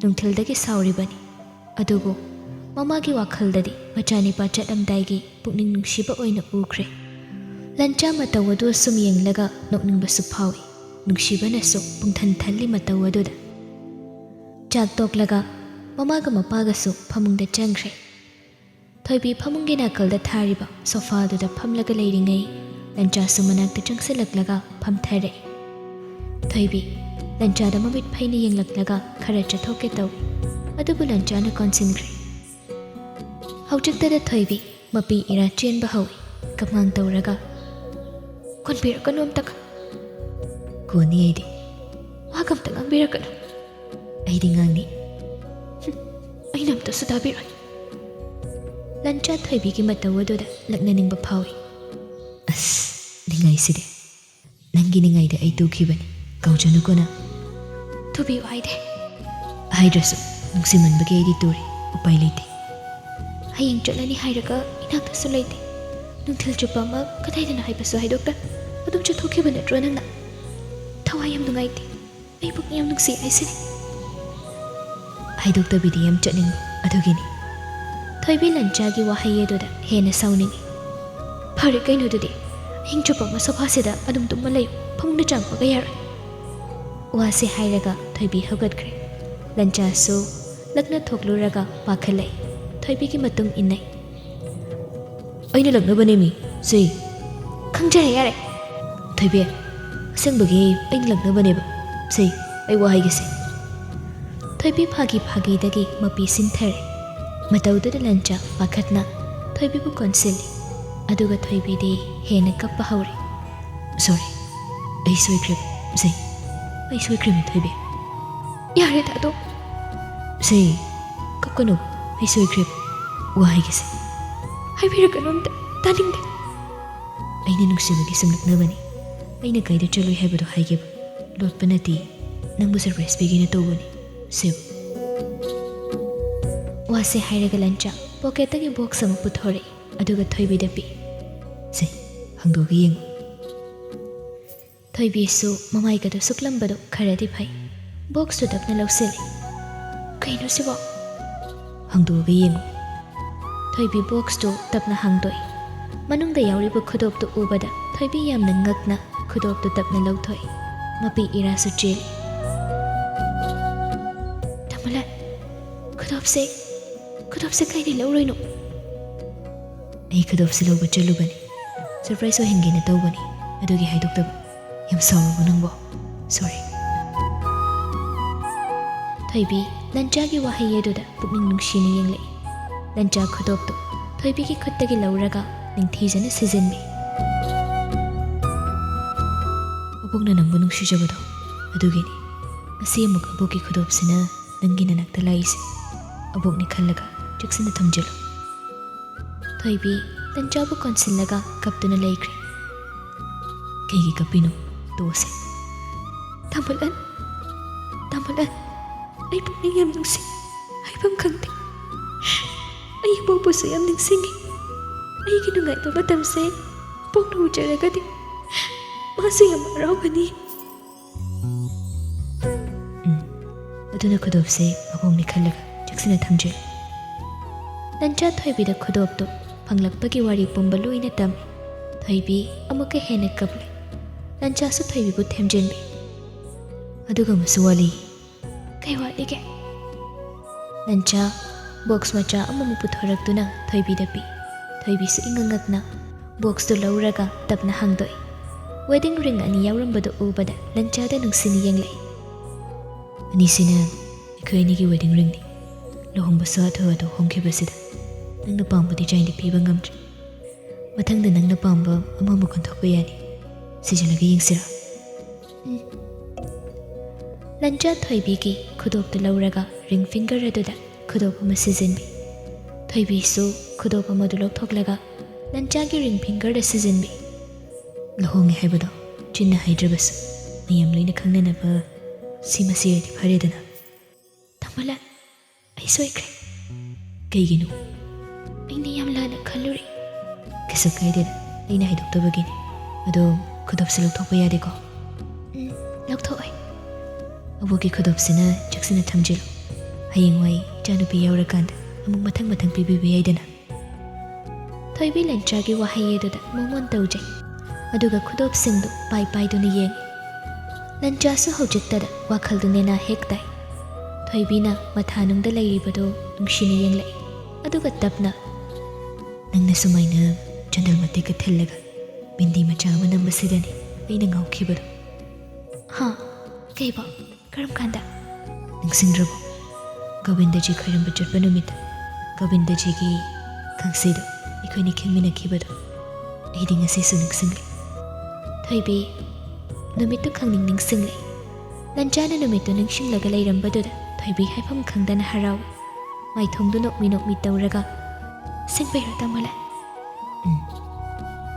ꯅꯨꯡꯊꯤꯜꯗꯒꯤ ꯁꯥꯎꯔꯤꯕꯅꯤ꯫ ꯑꯗꯨꯕꯨ ꯃꯃꯥꯒꯤ ꯋꯥꯈꯜꯗꯗꯤ ꯃꯆꯥꯅꯤꯄꯥ ꯆꯠꯂꯝꯗꯥꯏꯒꯤ ꯄꯨꯛꯅꯤꯡ ꯅꯨꯡꯁꯤꯕ ꯑꯣꯏꯅ ꯎꯈ꯭ꯔꯦ꯫ ꯂꯟꯆꯥ ꯃꯇꯧ ꯑꯗꯨ ꯁꯨꯝ ꯌꯦꯡꯂꯒ ꯅꯣꯛꯅꯤꯡꯕꯁꯨ ꯐꯥꯎꯏ꯫ ꯅꯨꯡꯁꯤꯕꯅꯁꯨ ꯄꯨꯡꯊꯟ ꯊꯜꯂꯤ ꯃꯇꯧ ꯑꯗꯨꯗ꯫ ꯆꯥꯛ ꯇꯣꯛꯂꯒ ꯃꯃꯥꯒ ꯃꯄꯥꯒꯁꯨ ꯐꯃꯨꯡꯗ ꯆꯪꯈ꯭ꯔꯦ꯫ ꯊꯣꯏꯕꯤ ꯐꯃꯨꯡꯒꯤ ꯅꯥꯀꯜꯗ ꯊꯥꯔꯤꯕ ꯁꯣꯐꯥꯗꯨꯗ ꯐꯝꯂꯒ ꯂꯩꯔꯤꯉꯩ, ꯂꯟꯆꯥꯁꯨ ꯃꯅꯥꯛꯇ ꯆꯪꯁꯤꯜꯂꯛꯂꯒ ꯐꯝꯊꯔꯦ꯫ ꯊꯣꯏꯕꯤ ꯂꯟꯆꯥꯗ ꯃꯃꯤꯠ ꯐꯩꯅ ꯌꯦꯡꯂꯛꯂꯒ ꯈꯔ ꯆꯠꯊꯣꯛꯀꯦ ꯇꯧꯏ, ꯑꯗꯨꯕꯨ ꯂꯟꯆꯥꯅ ꯀꯣꯟꯁꯤꯟꯈ꯭ꯔꯦ꯫ ꯍꯧꯖꯤꯛꯇꯗ ꯊꯣꯏꯕꯤ ꯃꯄꯤ ꯏꯔꯥ ꯆꯦꯟꯕ ꯍꯧꯏ, ꯀꯃꯥꯡ ꯇꯧꯔꯒ, "ꯀꯣꯟꯕꯤꯔꯛꯀꯅꯨ ꯑꯝꯇꯒ꯫ ꯀꯣꯟꯅꯤ ꯑꯩꯗꯤ꯫ ꯋꯥꯒ ꯑꯝꯇ ꯉꯥꯡꯕꯤꯔꯛꯀꯅꯨ꯫ ꯑꯩꯗꯤ ꯉꯥꯡꯅꯤ꯫ ꯍꯨꯝ, ꯑꯩꯅ ꯑꯝꯇꯁꯨ ꯇꯥꯕꯤꯔꯣꯏ꯫" ꯂꯟꯆꯥ ꯊꯣꯏꯕꯤꯒꯤ ꯃꯇꯧ ꯑꯗꯨꯗ ꯂꯛꯅꯅꯤꯡꯕ ꯐꯥꯎꯏ꯫ "ꯑꯁ, ꯅꯤꯡꯉꯥꯏꯁꯤꯗꯤ꯫ ꯅꯪꯒꯤ ꯅꯤꯡꯉꯥꯏꯗ ꯑꯩ ꯇꯨꯈꯤꯕꯅꯤ꯫ ꯀꯥꯎꯖꯅꯨꯀꯣ ꯅꯪ꯫" "ꯇꯨꯕꯤꯌꯨ ꯍꯥꯏꯗꯦ꯫" "ꯍꯥꯏꯗ꯭ꯔꯁꯨ ꯅꯨꯡꯁꯤꯃꯟꯕꯒꯤ ꯑꯩꯗꯤ ꯇꯨꯔꯦ꯫ ꯎꯄꯥꯏ ꯂꯩꯇꯦ꯫" "ꯍꯌꯦꯡ ꯆꯠꯂꯅꯤ ꯍꯥꯏꯔꯒ ꯏꯅꯥꯛꯇꯁꯨ ꯂꯩꯇꯦ꯫ ꯅꯨꯡꯊꯤꯜ ꯆꯨꯞꯄ ꯑꯃ ꯀꯗꯥꯏꯗꯅꯣ ꯍꯥꯏꯕꯁꯨ ꯍꯥꯏꯗꯣꯛꯇ ꯑꯗꯨꯝ ꯆꯠꯊꯣꯛꯈꯤꯕ ꯅꯠꯇ꯭ꯔꯣ ꯅꯪꯅ? ꯊꯋꯥꯏ ꯌꯥꯝ ꯅꯨꯡꯉꯥꯏꯇꯦ꯫ ꯑꯩ ꯄꯨꯛꯅꯤꯡ ꯌꯥꯝ ꯅꯨꯡꯁꯤ ꯍꯥꯏꯁꯤꯅꯤ꯫" "ꯍꯥꯏꯗꯣꯛꯇꯕꯤꯗꯤ ꯌꯥꯝ ꯆꯠꯅꯤꯡꯕ ꯑꯗꯨꯒꯤꯅꯤ꯫" ꯊꯣꯏꯕꯤ ꯂꯟꯆꯥꯒꯤ ꯋꯥꯍꯩ ꯑꯗꯨꯗ ꯍꯦꯟꯅ ꯁꯥꯎꯅꯤꯡꯉꯤ꯫ "ꯐꯔꯦ ꯀꯩꯅꯣ ꯑꯗꯨꯗꯤ, ꯑꯍꯤꯡ ꯆꯨꯞꯄ ꯑꯃ ꯁꯣꯐꯥꯁꯤꯗ ꯑꯗꯨꯝ ꯇꯨꯝꯃ ꯂꯩꯌꯨ, ꯐꯃꯨꯡꯗ ꯆꯪꯉꯛꯄꯒ ꯌꯥꯔꯣꯏ꯫" ꯋꯥꯁꯦ ꯍꯥꯏꯔꯒ ꯊꯣꯏꯕꯤ ꯍꯧꯒꯠꯈ꯭ꯔꯦ꯫ ꯂꯟꯆꯥꯁꯨ ꯂꯛꯅ ꯊꯣꯛꯂꯨꯔꯒ ꯄꯥꯈꯠꯂꯛꯏ꯫ ꯊꯣꯏꯕꯤꯒꯤ ꯃꯇꯨꯡ ꯏꯟꯅꯩ꯫ "ꯑꯩꯅ ꯂꯛꯅꯕꯅꯦꯃꯤ, ꯁꯦ꯫" "ꯈꯪꯖꯔꯦ, ꯌꯥꯔꯦ꯫" "ꯊꯣꯏꯕꯤ, ꯑꯁꯦꯡꯕꯒꯤ ꯑꯩꯅ ꯂꯛꯅꯕꯅꯦꯕ꯫ ꯁꯦ, ꯑꯩ ꯋꯥ ꯍꯥꯏꯒꯦꯁꯦ꯫" ꯊꯣꯏꯕꯤ ꯐꯥꯒꯤ ꯐꯥꯒꯤꯗꯒꯤ ꯃꯄꯤ ꯁꯤꯟꯊꯔꯦ꯫ ꯃꯇꯧꯗꯨꯗ ꯂꯟꯆꯥ ꯄꯥꯈꯠꯅ ꯊꯣꯏꯕꯤꯕꯨ ꯀꯣꯟꯁꯤꯜꯂꯤ꯫ ꯑꯗꯨꯒ ꯊꯣꯏꯕꯤꯗꯤ ꯍꯦꯟꯅ ꯀꯞꯄ ꯍꯧꯔꯦ꯫ "ꯁꯣꯔꯤ, ꯑꯩ ꯁꯣꯏꯈ꯭ꯔꯦ꯫ ꯁꯦ, ꯑꯩ ꯁꯣꯏꯈ꯭ꯔꯦꯃꯤ ꯊꯣꯏꯕꯤ꯫" "ꯌꯥꯔꯦ ꯊꯥꯗꯣꯛ꯫" "ꯁꯦ, ꯀꯞꯀꯅꯨ, ꯑꯩ ꯁꯣꯏꯈ꯭ꯔꯦ꯫ ꯋꯥ ꯍꯥꯏꯒꯦꯁꯦ꯫" ꯍꯥꯏꯕꯤꯔꯛꯀꯅꯨ ꯑꯝꯇ, ꯇꯥꯅꯤꯡꯗꯦ꯫ ꯑꯩꯅ ꯅꯨꯡꯁꯤꯕꯒꯤ ꯁꯨꯝ ꯂꯛꯅꯕꯅꯤ꯫ ꯑꯩꯅ ꯀꯩꯗ ꯆꯠꯂꯨꯏ ꯍꯥꯏꯕꯗꯣ ꯍꯥꯏꯒꯦꯕ꯫ ꯂꯣꯠꯄ ꯅꯠꯇꯦ, ꯅꯪꯕꯨ surprise ꯄꯤꯒꯦꯅ ꯇꯧꯕꯅꯤ꯫ ꯁꯦ꯫ ꯋꯥꯁꯦ ꯍꯥꯏꯔꯒ ꯂꯟꯆꯥ pocketꯇꯒꯤ box ꯑꯃ ꯄꯨꯊꯣꯔꯛꯏ, ꯑꯗꯨꯒ ꯊꯣꯏꯕꯤꯗ ꯄꯤ꯫ ꯁꯦ, ꯍꯥꯡꯗꯣꯛꯑꯒ ꯌꯦꯡꯉꯨ꯫ ꯊꯣꯏꯕꯤꯁꯨ ꯃꯃꯥꯏꯒꯗꯣ ꯁꯨꯛꯂꯝꯕꯗꯣ ꯈꯔꯗꯤ ꯐꯩ꯫ Boxꯇꯨ ꯇꯞꯅ ꯂꯧꯁꯤꯜꯂꯤ꯫ ꯀꯩꯅꯣ ꯁꯤꯕꯣ? ꯍꯥꯡꯗꯣꯛꯑꯒ ꯌꯦꯡꯉꯨ꯫ ꯊꯣꯏꯕꯤ boxꯇꯨ ꯇꯞꯅ ꯍꯥꯡꯗꯣꯛꯏ꯫ ꯃꯅꯨꯡꯗ ꯌꯥꯎꯔꯤꯕ ꯈꯨꯗꯣꯞꯇꯨ ꯎꯕꯗ ꯊꯣꯏꯕꯤ ꯌꯥꯝꯅ ꯉꯛꯅ ꯈꯨꯗꯣꯞꯇꯨ ꯇꯞꯅ ꯂꯧꯊꯣꯛꯏ꯫ ꯃꯄꯤ ꯏꯔꯥꯁꯨ ꯆꯦꯜꯂꯤ꯫ ꯇꯥꯃꯣꯂꯥꯜ, ꯈꯨꯗꯣꯞꯁꯦ, ꯈꯨꯗꯣꯞꯁꯦ ꯀꯩꯗꯩ ꯂꯧꯔꯨꯏꯅꯣ? ꯑꯩ ꯈꯨꯗꯣꯞꯁꯦ ꯂꯧꯕ ꯆꯠꯂꯨꯕꯅꯤ꯫ Surprise ꯑꯣꯏꯍꯟꯒꯦꯅ ꯇꯧꯕꯅꯤ, ꯑꯗꯨꯒꯤ ꯍꯥꯏꯗꯣꯛꯇꯕ꯫ ꯌꯥꯝ ꯁꯥꯎꯔꯕꯣ ꯅꯪꯕꯣ? Sorry꯫ ꯊꯣꯏꯕꯤ ꯂꯟꯆꯥꯒꯤ ꯋꯥꯍꯩ ꯑꯗꯨꯗ ꯄꯨꯛꯅꯤꯡ ꯅꯨꯡꯁꯤꯅ ꯌꯦꯡꯂꯛꯏ꯫ ꯂꯟꯆꯥ ꯈꯨꯗꯣꯞꯇꯨ ꯊꯣꯏꯕꯤꯒꯤ ꯈꯨꯠꯇꯒꯤ ꯂꯧꯔꯒ ꯅꯤꯡꯊꯤꯖꯅ ꯁꯤꯖꯤꯟꯕꯤ꯫ ꯑꯕꯣꯛꯅ ꯅꯪꯕꯨ ꯅꯨꯡꯁꯤꯖꯕꯗꯣ ꯑꯗꯨꯒꯤꯅꯤ꯫ ꯉꯁꯤ ꯑꯃꯨꯛ ꯑꯕꯣꯛꯀꯤ ꯈꯨꯗꯣꯞꯁꯤꯅ ꯅꯪꯒꯤ ꯅꯅꯥꯛꯇ ꯂꯥꯛꯏꯁꯦ꯫ ꯑꯕꯣꯛꯅꯤ ꯈꯜꯂꯒ ꯆꯦꯛꯁꯤꯟꯅ ꯊꯝꯖꯤꯜꯂꯨ꯫ ꯊꯣꯏꯕꯤ ꯂꯟꯆꯥꯕꯨ ꯀꯣꯟꯁꯤꯜꯂꯒ ꯀꯞꯇꯨꯅ ꯂꯩꯈ꯭ꯔꯦ꯫ ꯀꯩꯒꯤ ꯀꯞꯄꯤꯅꯣ? ꯇꯣꯛꯑꯁꯦ꯫ ꯇꯥꯃꯣꯂꯥꯜ, ꯇꯥꯃꯣꯂꯥꯜ, ꯑꯩ ꯄꯨꯛꯅꯤꯡ ꯌꯥꯝ ꯅꯨꯡꯁꯤ, ꯍꯥꯏꯐꯝ ꯈꯪꯗꯦ꯫ ꯑꯩ ꯑꯕꯣꯛꯄꯨꯁꯨ ꯌꯥꯝ ꯅꯤꯡꯁꯤꯡꯉꯤ꯫ ꯑꯩꯒꯤ ꯅꯨꯡꯉꯥꯏꯕ ꯃꯇꯝꯁꯦ ꯑꯕꯣꯛꯅ ꯎꯖꯔꯒꯗꯤ ꯃꯥꯁꯨ ꯌꯥꯝ ꯍꯔꯥꯎꯒꯅꯤ꯫ ꯎꯝ, ꯑꯗꯨꯅ ꯈꯨꯗꯣꯞꯁꯦ ꯑꯕꯣꯛꯅꯤ ꯈꯜꯂꯒ ꯆꯦꯛꯁꯤꯟꯅ ꯊꯝꯖꯤꯜꯂꯨ꯫ ꯂꯟꯆꯥ ꯊꯣꯏꯕꯤꯗ ꯈꯨꯗꯣꯞꯇꯨ ꯐꯪꯂꯛꯄꯒꯤ ꯋꯥꯔꯤ ꯄꯨꯝꯕ ꯂꯣꯏꯅ ꯇꯝꯃꯤ꯫ ꯊꯣꯏꯕꯤ ꯑꯃꯨꯛꯀ ꯍꯦꯟꯅ ꯀꯞꯂꯦ꯫ ꯂꯟꯆꯥꯁꯨ ꯊꯣꯏꯕꯤꯕꯨ ꯊꯦꯝꯖꯤꯟꯕꯤ꯫ ꯑꯗꯨꯒ ꯑꯃꯁꯨ ꯋꯥꯠꯂꯤ꯫ ꯀꯩ ꯋꯥꯠꯂꯤꯒꯦ? ꯂꯟꯆꯥ box ꯃꯆꯥ ꯑꯃꯃꯨꯛ ꯄꯨꯊꯣꯔꯛꯇꯨꯅ ꯊꯣꯏꯕꯤꯗ ꯄꯤ꯫ ꯊꯣꯏꯕꯤꯁꯨ ꯏꯉꯛ ꯉꯛꯅ boxꯇꯨ ꯂꯧꯔꯒ ꯇꯞꯅ ꯍꯥꯡꯗꯣꯛꯏ꯫ Wedding ring ꯑꯅꯤ ꯌꯥꯎꯔꯝꯕꯗꯨ ꯎꯕꯗ ꯂꯟꯆꯥꯗ ꯅꯨꯡꯁꯤꯅ ꯌꯦꯡꯂꯛꯏ꯫ ꯑꯅꯤꯁꯤꯅ ꯑꯩꯈꯣꯏ ꯑꯅꯤꯒꯤ wedding ringꯅꯤ꯫ ꯂꯨꯍꯣꯡꯕꯁꯨ ꯍꯥꯊꯨ ꯍꯥꯊꯨ ꯍꯣꯡꯈꯤꯕꯁꯤꯗ ꯅꯪꯅ ꯄꯥꯝꯕ designꯗꯤ ꯄꯤꯕ ꯉꯝꯗ꯭ꯔꯦ꯫ ꯃꯊꯪꯗ ꯅꯪꯅ ꯄꯥꯝꯕ ꯑꯃꯃꯨꯛ ꯑꯣꯟꯊꯣꯛꯄ ꯌꯥꯅꯤ꯫ ꯁꯤꯖꯤꯜꯂꯒ ꯌꯦꯡꯁꯤꯔꯥ? ꯎꯝ꯫ ꯂꯟꯆꯥ ꯊꯣꯏꯕꯤꯒꯤ ꯈꯨꯗꯣꯞꯇꯨ ꯂꯧꯔꯒ ring finger ꯑꯗꯨꯗ ꯈꯨꯗꯣꯞ ꯑꯃ ꯁꯤꯖꯤꯟꯕꯤ꯫ ꯊꯣꯏꯕꯤꯁꯨ ꯈꯨꯗꯣꯞ ꯑꯃꯗꯨ ꯂꯧꯊꯣꯛꯂꯒ ꯂꯟꯆꯥꯒꯤ ring fingerꯗ ꯁꯤꯖꯤꯟꯕꯤ꯫ ꯂꯨꯍꯣꯡꯉꯦ ꯍꯥꯏꯕꯗꯣ ꯆꯤꯟꯅ ꯍꯥꯏꯗ꯭ꯔꯕꯁꯨ ꯃꯌꯥꯝ ꯂꯣꯏꯅ ꯈꯪꯅꯅꯕ ꯁꯤ ꯃꯁꯤ ꯑꯣꯏꯗꯤ ꯐꯔꯦꯗꯅ꯫ ꯇꯥꯃꯣꯂꯥ, ꯑꯩ ꯁꯣꯏꯈ꯭ꯔꯦ꯫ ꯀꯩꯒꯤꯅꯣ? ꯑꯩꯅ ꯌꯥꯝ ꯂꯥꯟꯅ ꯈꯜꯂꯨꯔꯦ꯫ ꯀꯩꯁꯨ ꯀꯥꯏꯗꯦꯗ, ꯑꯩꯅ ꯍꯥꯏꯗꯣꯛꯇꯕꯒꯤꯅꯦ꯫ ꯑꯗꯣ ꯈꯨꯗꯣꯞꯁꯦ ꯂꯧꯊꯣꯛꯄ ꯌꯥꯗꯦꯀꯣ? ꯎꯝ, ꯂꯧꯊꯣꯛꯑꯣꯏ꯫ ꯑꯕꯣꯛꯀꯤ ꯈꯨꯗꯣꯞꯁꯤꯅ ꯆꯦꯛꯁꯤꯟꯅ ꯊꯝꯖꯤꯜꯂꯨ꯫ ꯍꯌꯦꯡꯋꯥꯏ ꯏꯆꯥꯅꯨꯄꯤ ꯌꯥꯎꯔꯀꯥꯟꯗ ꯑꯃꯨꯛ ꯃꯊꯪ ꯃꯊꯪ ꯄꯤꯕꯤꯕ ꯌꯥꯏꯗꯅ꯫ ꯊꯣꯏꯕꯤ ꯂꯟꯆꯥꯒꯤ ꯋꯥꯍꯩ ꯑꯗꯨꯗ ꯃꯣꯃꯣꯟ ꯇꯧꯖꯩ꯫ ꯑꯗꯨꯒ ꯈꯨꯗꯣꯞꯁꯤꯡꯗꯨ ꯄꯥꯏ ꯄꯥꯏꯗꯨꯅ ꯌꯦꯡꯉꯤ꯫ ꯂꯟꯆꯥꯁꯨ ꯍꯧꯖꯤꯛꯇꯗ ꯋꯥꯈꯜꯗꯨ ꯅꯦꯅꯥ ꯍꯦꯛ ꯇꯥꯏ꯫ ꯊꯣꯏꯕꯤꯅ ꯃꯊꯥꯅꯨꯡꯗ ꯂꯩꯔꯤꯕꯗꯨ ꯅꯨꯡꯁꯤꯅ ꯌꯦꯡꯂꯛꯏ꯫ ꯑꯗꯨꯒ ꯇꯞꯅ, "ꯅꯪꯅ ꯁꯨꯃꯥꯏꯅ ꯆꯟꯗꯜ ꯃꯇꯦꯛꯀ ꯊꯤꯜꯂꯒ ꯕꯤꯟꯗꯤ ꯃꯆꯥ ꯑꯃ ꯅꯝꯕꯁꯤꯗꯅꯤ ꯑꯩꯅ ꯉꯥꯎꯈꯤꯕꯗꯣ꯫" "ꯍꯥ? ꯀꯩꯕꯣ? ꯀꯔꯝ ꯀꯥꯟꯗ?" "ꯅꯤꯡꯁꯤꯡꯗ꯭ꯔꯕꯣ? ꯒꯣꯕꯤꯟꯗꯖꯤ ꯈꯣꯏꯔꯝꯕ ꯆꯠꯄ ꯅꯨꯃꯤꯠꯇ ꯒꯣꯕꯤꯟꯗꯖꯤꯒꯤ ꯈꯪꯁꯤꯗꯣ ꯑꯩꯈꯣꯏꯅꯤ ꯈꯦꯡꯃꯤꯟꯅꯈꯤꯕꯗꯣ꯫ ꯑꯩꯗꯤ ꯉꯁꯤꯁꯨ ꯅꯤꯡꯁꯤꯡꯂꯤ꯫" ꯊꯣꯏꯕꯤ, ꯅꯨꯃꯤꯠꯇꯨ ꯈꯪꯅꯤꯡ ꯅꯤꯡꯁꯤꯡꯂꯦ꯫ ꯂꯟꯆꯥꯅ ꯅꯨꯃꯤꯠꯇꯨ ꯅꯤꯡꯁꯤꯡꯂꯒ ꯂꯩꯔꯝꯕꯗꯨꯗ ꯊꯣꯏꯕꯤ ꯍꯥꯏꯐꯝ ꯈꯪꯗꯅ ꯍꯔꯥꯎꯏ꯫ ꯃꯥꯏꯊꯣꯡꯗꯨ ꯅꯣꯛꯃꯤ ꯅꯣꯛꯃꯤ ꯇꯧꯔꯒ, "ꯑꯁꯦꯡꯕꯩꯔꯣ, ꯇꯥꯃꯣꯂꯥ?" "ꯎꯝ,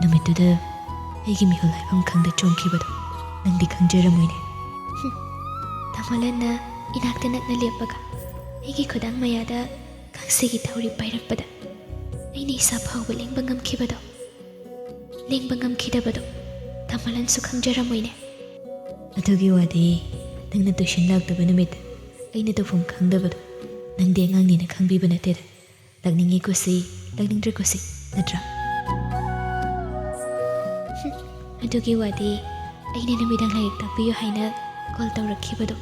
ꯅꯨꯃꯤꯠꯇꯨꯗ ꯑꯩꯒꯤ ꯃꯤꯍꯨꯜ ꯍꯥꯏꯐꯝ ꯈꯪꯗ ꯆꯣꯡꯈꯤꯕꯗꯣ ꯅꯪꯗꯤ ꯈꯪꯖꯔꯝꯃꯣꯏꯅꯦ꯫" ꯍꯨꯝ, ꯇꯥꯃꯣꯂꯥꯅ ꯏꯅꯥꯛꯇ ꯅꯛꯅ ꯂꯦꯞꯄꯒ ꯑꯩꯒꯤ ꯈꯨꯗꯥꯡ ꯃꯌꯥꯗ ꯈꯪꯁꯤꯒꯤ ꯊꯧꯔꯤ ꯄꯥꯏꯔꯛꯄꯗ ꯑꯩꯅ ꯏꯁꯥ ꯐꯥꯎꯕ ꯂꯦꯡꯕ ꯉꯝꯈꯤꯕꯗꯣ, ꯂꯦꯡꯕ ꯉꯝꯈꯤꯗꯕꯗꯣ ꯇꯥꯃꯣꯂꯥꯅꯁꯨ ꯈꯪꯖꯔꯝꯃꯣꯏꯅꯦ꯫ "ꯑꯗꯨꯒꯤ ꯋꯥꯗꯤ ꯅꯪꯅ tuition ꯂꯥꯛꯇꯕ ꯅꯨꯃꯤꯠꯇ ꯑꯩꯅ ꯇꯧꯐꯝ ꯈꯪꯗꯕꯗꯣ ꯅꯪꯗꯤ ꯑꯉꯥꯡꯅꯤꯅ ꯈꯪꯕꯤꯕ ꯅꯠꯇꯦꯗ꯫ ꯂꯥꯛꯅꯤꯡꯉꯤ ꯀꯨꯁꯤ, ꯂꯥꯛꯅꯤꯡꯗ꯭ꯔꯦ ꯀꯨꯁꯤ, ꯅꯠꯇ꯭ꯔꯥ?" "ꯍꯨꯝ, ꯑꯗꯨꯒꯤ ꯋꯥꯗꯤ ꯑꯩꯅ ꯅꯨꯃꯤꯗꯥꯡ ꯂꯥꯏꯔꯤꯛ ꯇꯥꯛꯄꯤꯌꯨ ꯍꯥꯏꯅ call ꯇꯧꯔꯛꯈꯤꯕꯗꯣ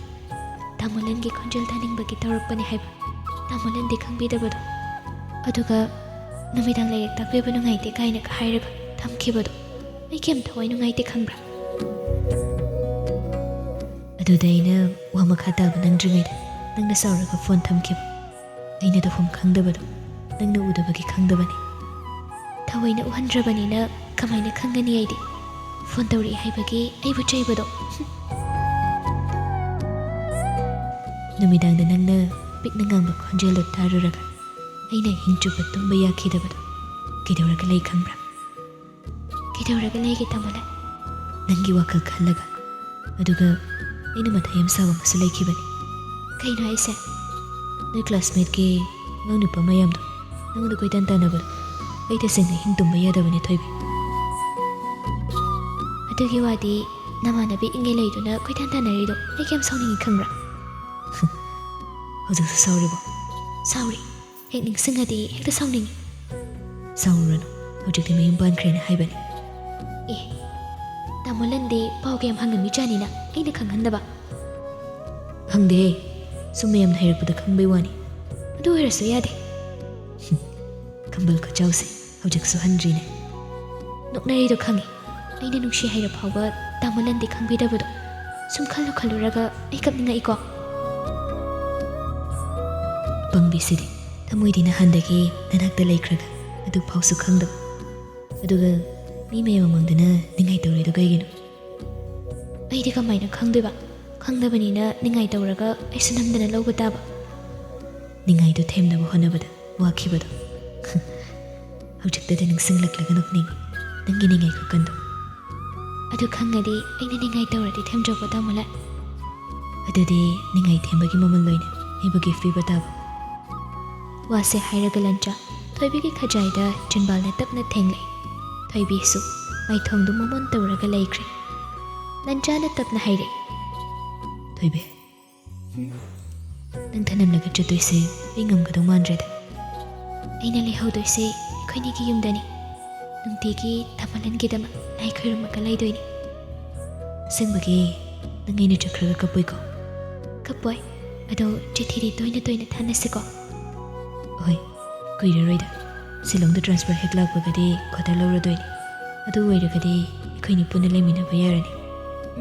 ꯇꯥꯃꯣꯂꯥꯒꯤ ꯈꯣꯟꯖꯦꯜ ꯇꯥꯅꯤꯡꯕꯒꯤ ꯇꯧꯔꯛꯄꯅꯤ ꯍꯥꯏꯕ ꯇꯥꯃꯣꯂꯥꯗꯤ ꯈꯪꯕꯤꯗꯕꯗꯣ꯫ ꯑꯗꯨꯒ ꯅꯨꯃꯤꯗꯥꯡ ꯂꯥꯏꯔꯤꯛ ꯇꯥꯛꯄꯤꯕ ꯅꯨꯡꯉꯥꯏꯇꯦ ꯀꯥꯏꯅꯒ ꯍꯥꯏꯔꯒ ꯊꯝꯈꯤꯕꯗꯣ ꯑꯩ ꯀꯌꯥꯝ ꯊꯋꯥꯏ ꯅꯨꯡꯉꯥꯏꯇꯦ ꯈꯪꯕ꯭ꯔꯥ?" ꯑꯗꯨꯗ ꯑꯩꯅ ꯋꯥ ꯃꯈꯥ ꯇꯥꯕ ꯅꯪꯗ꯭ꯔꯤꯉꯩꯗ ꯅꯪꯅ ꯁꯥꯎꯔꯒ phone ꯊꯝꯈꯤꯕ꯫ ꯑꯩꯅ ꯇꯧꯐꯝ ꯈꯪꯗꯕꯗꯣ ꯅꯪꯅ ꯎꯗꯕꯒꯤ ꯈꯪꯗꯕꯅꯤ꯫ ꯊꯑꯣꯏꯅ ꯎꯍꯟꯗ꯭ꯔꯕꯅꯤꯅ ꯀꯃꯥꯏꯅ ꯈꯪꯒꯅꯤ ꯑꯩꯗꯤ? Phone ꯇꯧꯔꯛꯏ ꯍꯥꯏꯕꯒꯤ ꯑꯩꯕꯨ ꯆꯩꯕꯗꯣ꯫ ꯍꯨꯝ꯫ ꯅꯨꯃꯤꯗꯥꯡꯗ ꯅꯪꯅ ꯄꯤꯛꯅ ꯉꯥꯡꯕ ꯈꯣꯟꯖꯦꯜꯗꯣ ꯇꯥꯔꯨꯔꯒ ꯑꯩꯅ ꯑꯍꯤꯡ ꯆꯨꯞꯄ ꯇꯨꯝꯕ ꯌꯥꯈꯤꯗꯕꯗꯣ ꯀꯩꯗꯧꯔꯒ ꯂꯩ ꯈꯪꯕ꯭ꯔꯥ? ꯀꯩꯗꯧꯔꯒ ꯂꯩꯒꯦ ꯇꯥꯃꯣꯂꯟ? ꯅꯪꯒꯤ ꯋꯥꯈꯜ ꯈꯜꯂꯒ꯫ ꯑꯗꯨꯒ ꯑꯩꯅ ꯃꯊꯥ ꯌꯥꯝ ꯁꯥꯕ ꯑꯃꯁꯨ ꯂꯩꯈꯤꯕꯅꯤ꯫ ꯀꯩꯅꯣ ꯍꯥꯏꯁꯦ? ꯅꯣꯏ ꯀ꯭ꯂꯥꯁꯃꯦꯠꯀꯤ ꯑꯉꯥꯡ ꯅꯨꯄꯥ ꯃꯌꯥꯝꯗꯣ ꯅꯉꯣꯟꯗ ꯀꯣꯏꯇꯥꯟ ꯇꯥꯟꯅꯕꯗꯣ ꯑꯩ ꯇꯁꯦꯡꯅ ꯑꯍꯤꯡ ꯇꯨꯝꯕ ꯌꯥꯗꯕꯅꯦ ꯊꯣꯏꯕꯤ꯫ ꯑꯗꯨꯒꯤ ꯋꯥꯗꯤ ꯅꯃꯥꯟꯅꯕꯤ ꯏꯉꯩ ꯂꯩꯗꯨꯅ ꯀꯣꯏꯇꯥꯟ ꯇꯥꯟꯅꯔꯤꯗꯣ ꯑꯩ ꯀꯌꯥꯝ ꯁꯥꯎꯅꯤꯡꯉꯤ ꯈꯪꯕ꯭ꯔꯥ? ꯍꯧꯖꯤꯛꯁꯨ ꯁꯥꯎꯔꯤꯕꯣ? ꯁꯥꯎꯔꯤ꯫ ꯍꯦꯛ ꯅꯤꯡꯁꯤꯡꯉꯗꯤ ꯍꯦꯛꯇ ꯁꯥꯎꯅꯤꯡꯉꯤ꯫ ꯁꯥꯎꯔꯨꯔꯅꯨ, ꯍꯧꯖꯤꯛꯇꯤ ꯃꯌꯨꯝ ꯄꯥꯟꯈ꯭ꯔꯦꯅ ꯍꯥꯏꯕꯅꯤ꯫ ꯑꯦ, ꯇꯥꯃꯣꯂꯟꯗꯤ ꯄꯥꯎ ꯀꯌꯥꯝ ꯍꯪꯉꯝꯃꯤꯖꯥꯠꯅꯤꯅ ꯑꯩꯅ ꯈꯪꯍꯟꯗꯕ? ꯍꯪꯗꯦꯍꯦ, ꯁꯨꯝ ꯃꯌꯥꯝꯅ ꯍꯥꯏꯔꯛꯄꯗ ꯈꯪꯕꯩ ꯋꯥꯅꯤ꯫ ꯑꯗꯨ ꯑꯣꯏꯔꯁꯨ ꯌꯥꯗꯦ꯫ ꯈꯝꯕꯜ ꯈꯨꯆꯥꯎꯁꯦ ꯍꯧꯖꯤꯛꯁꯨ ꯍꯟꯗ꯭ꯔꯤꯅꯦ꯫ ꯅꯣꯛꯅꯔꯤꯗꯣ ꯈꯪꯉꯤ꯫ ꯑꯩꯅ ꯅꯨꯡꯁꯤ ꯍꯥꯏꯔ ꯐꯥꯎꯕ ꯇꯥꯃꯣꯂꯟꯗꯤ ꯈꯪꯕꯤꯗꯕꯗꯣ ꯁꯨꯝ ꯈꯜꯂꯨ ꯈꯜꯂꯨꯔꯒ ꯑꯩ ꯀꯞꯅꯤꯡꯉꯛꯏꯀꯣ꯫ ꯄꯪꯕꯤꯁꯤꯗꯤ, ꯊꯃꯣꯏꯗꯤ ꯅꯍꯥꯟꯗꯒꯤ ꯅꯅꯥꯛꯇ ꯂꯩꯈ꯭ꯔꯒ ꯑꯗꯨ ꯐꯥꯎꯁꯨ ꯈꯪꯗꯕ꯫ ꯑꯗꯨꯒ ꯃꯤ ꯃꯌꯥꯝ ꯃꯃꯥꯡꯗꯅ ꯅꯤꯡꯉꯥꯏ ꯇꯧꯔꯤꯗꯣ ꯀꯩꯒꯤꯅꯣ? ꯑꯩꯗꯤ ꯀꯃꯥꯏꯅ ꯈꯪꯗꯣꯏꯕ? ꯈꯪꯗꯕꯅꯤꯅ ꯅꯤꯡꯉꯥꯏ ꯇꯧꯔꯒ ꯑꯩꯁꯨ ꯅꯝꯗꯅ ꯂꯧꯕ ꯇꯥꯕ꯫ ꯅꯤꯡꯉꯥꯏꯗꯣ ꯊꯦꯝꯅꯕ ꯍꯣꯠꯅꯕꯗ ꯋꯥꯈꯤꯕꯗꯣ꯫ ꯍꯧꯖꯤꯛꯇꯗꯤ ꯅꯤꯡꯁꯤꯡꯂꯛꯂꯒ ꯅꯣꯛꯅꯤꯡꯉꯤ, ꯅꯪꯒꯤ ꯅꯤꯡꯉꯥꯏ ꯈꯨꯀꯟꯗꯣ꯫ ꯑꯗꯨ ꯈꯪꯉꯗꯤ ꯑꯩꯅ ꯅꯤꯡꯉꯥꯏ ꯇꯧꯔꯗꯤ ꯊꯦꯝꯗ꯭ꯔꯣꯀꯣ ꯇꯥꯃꯣꯂꯟ? ꯑꯗꯨꯗꯤ ꯅꯤꯡꯉꯥꯏ ꯊꯦꯝꯕꯒꯤ ꯃꯃꯜ ꯑꯣꯏꯅ ꯑꯩꯕꯨ ꯒꯤꯐ ꯄꯤꯕ ꯇꯥꯕ꯫ ꯋꯥꯁꯦ ꯍꯥꯏꯔꯒ ꯂꯟꯆꯥ ꯊꯣꯏꯕꯤꯒꯤ ꯈꯖꯥꯏꯗ ꯆꯤꯟꯕꯥꯜꯅ ꯇꯞꯅ ꯊꯦꯡꯂꯦ꯫ ꯊꯣꯏꯕꯤꯁꯨ ꯃꯥꯏꯊꯣꯡꯗꯨ ꯃꯃꯣꯟ ꯇꯧꯔꯒ ꯂꯩꯈ꯭ꯔꯦ꯫ ꯂꯟꯆꯥꯅ ꯇꯞꯅ ꯍꯥꯏꯔꯦ, ꯊꯣꯏꯕꯤ, ꯅꯪ ꯊꯅꯝꯂꯒ ꯆꯠꯇꯣꯏꯁꯦ ꯑꯩ ꯉꯝꯒꯗꯧ ꯃꯥꯟꯗ꯭ꯔꯦꯗ꯫ ꯑꯩꯅ ꯂꯩꯍꯧꯗꯣꯏꯁꯦ ꯑꯩꯈꯣꯏꯅꯤꯒꯤ ꯌꯨꯝꯗꯅꯤ꯫ ꯅꯨꯡꯇꯤꯒꯤ ꯇꯥꯃꯣꯂꯟꯒꯤꯗꯃꯛ ꯂꯥꯏ ꯈꯣꯏꯔꯝꯃꯒ ꯂꯩꯗꯣꯏꯅꯤ꯫ ꯑꯁꯦꯡꯕꯒꯤ ꯅꯪ ꯑꯩꯅ ꯆꯠꯈ꯭ꯔꯒ ꯀꯞꯄꯣꯏꯀꯣ? ꯀꯞꯄꯣꯏ꯫ ꯑꯗꯣ ꯆꯤꯊꯤꯗꯤ ꯇꯣꯏꯅ ꯇꯣꯏꯅ ꯊꯥꯅꯁꯤꯀꯣ? ꯍꯣꯏ, ꯀꯨꯏꯔꯔꯣꯏꯗ꯫ ꯁꯤꯂꯣꯡꯗ ꯇ꯭ꯔꯥꯟꯁꯐꯔ ꯍꯦꯛ ꯂꯥꯛꯄꯒꯗꯤ ꯀ꯭ꯋꯥꯇꯔ ꯂꯧꯔꯗꯣꯏꯅꯤ꯫ ꯑꯗꯨ ꯑꯣꯏꯔꯒꯗꯤ ꯑꯩꯈꯣꯏꯅꯤ ꯄꯨꯟꯅ ꯂꯩꯃꯤꯟꯅꯕ ꯌꯥꯔꯅꯤ꯫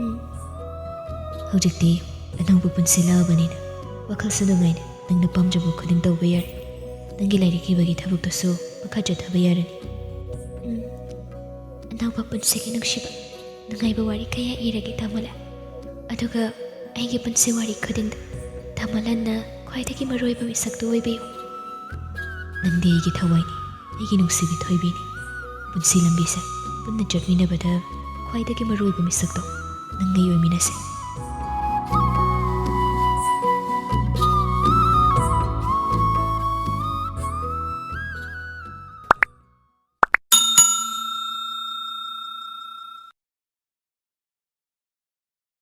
ꯎꯝ꯫ ꯍꯧꯖꯤꯛꯇꯤ ꯑꯅꯧꯕ ꯄꯨꯟꯁꯤ ꯂꯥꯛꯑꯕꯅꯤꯅ ꯋꯥꯈꯜꯁꯨ ꯅꯨꯡꯉꯥꯏꯅ ꯅꯪꯅ ꯄꯥꯝꯖꯕ ꯈꯨꯗꯤꯡ ꯇꯧꯕ ꯌꯥꯔꯦ꯫ ꯅꯪꯒꯤ ꯂꯥꯏꯔꯤꯛ ꯏꯕꯒꯤ ꯊꯕꯛꯇꯨꯁꯨ ꯃꯈꯥ ꯆꯠꯊꯕ ꯌꯥꯔꯅꯤ꯫ ꯎꯝ꯫ ꯑꯅꯧꯕ ꯄꯨꯟꯁꯤꯒꯤ ꯅꯨꯡꯁꯤꯕ, ꯅꯨꯡꯉꯥꯏꯕ ꯋꯥꯔꯤ ꯀꯌꯥ ꯏꯔꯒꯦ ꯇꯥꯃꯣꯂꯟ꯫ ꯑꯗꯨꯒ ꯑꯩꯒꯤ ꯄꯨꯟꯁꯤ ꯋꯥꯔꯤ ꯈꯨꯗꯤꯡꯗ ꯇꯥꯃꯣꯂꯟꯅ ꯈ꯭ꯋꯥꯏꯗꯒꯤ ꯃꯔꯨꯑꯣꯏꯕ ꯃꯤꯁꯛꯇꯨ ꯑꯣꯏꯕꯤꯌꯨ꯫ ꯅꯪꯗꯤ ꯑꯩꯒꯤ ꯊꯋꯥꯏꯅꯤ, ꯑꯩꯒꯤ ꯅꯨꯡꯁꯤꯕꯤ ꯊꯣꯏꯕꯤꯅꯤ꯫ ꯄꯨꯟꯁꯤ ꯂꯝꯕꯤꯁꯦ ꯄꯨꯟꯅ ꯆꯠꯃꯤꯟꯅꯕꯗ ꯈ꯭ꯋꯥꯏꯗꯒꯤ ꯃꯔꯨꯑꯣꯏꯕ ꯃꯤꯁꯛꯇꯣ ꯅꯪ ꯑꯩ ꯑꯣꯏꯃꯤꯟꯅꯁꯦ꯫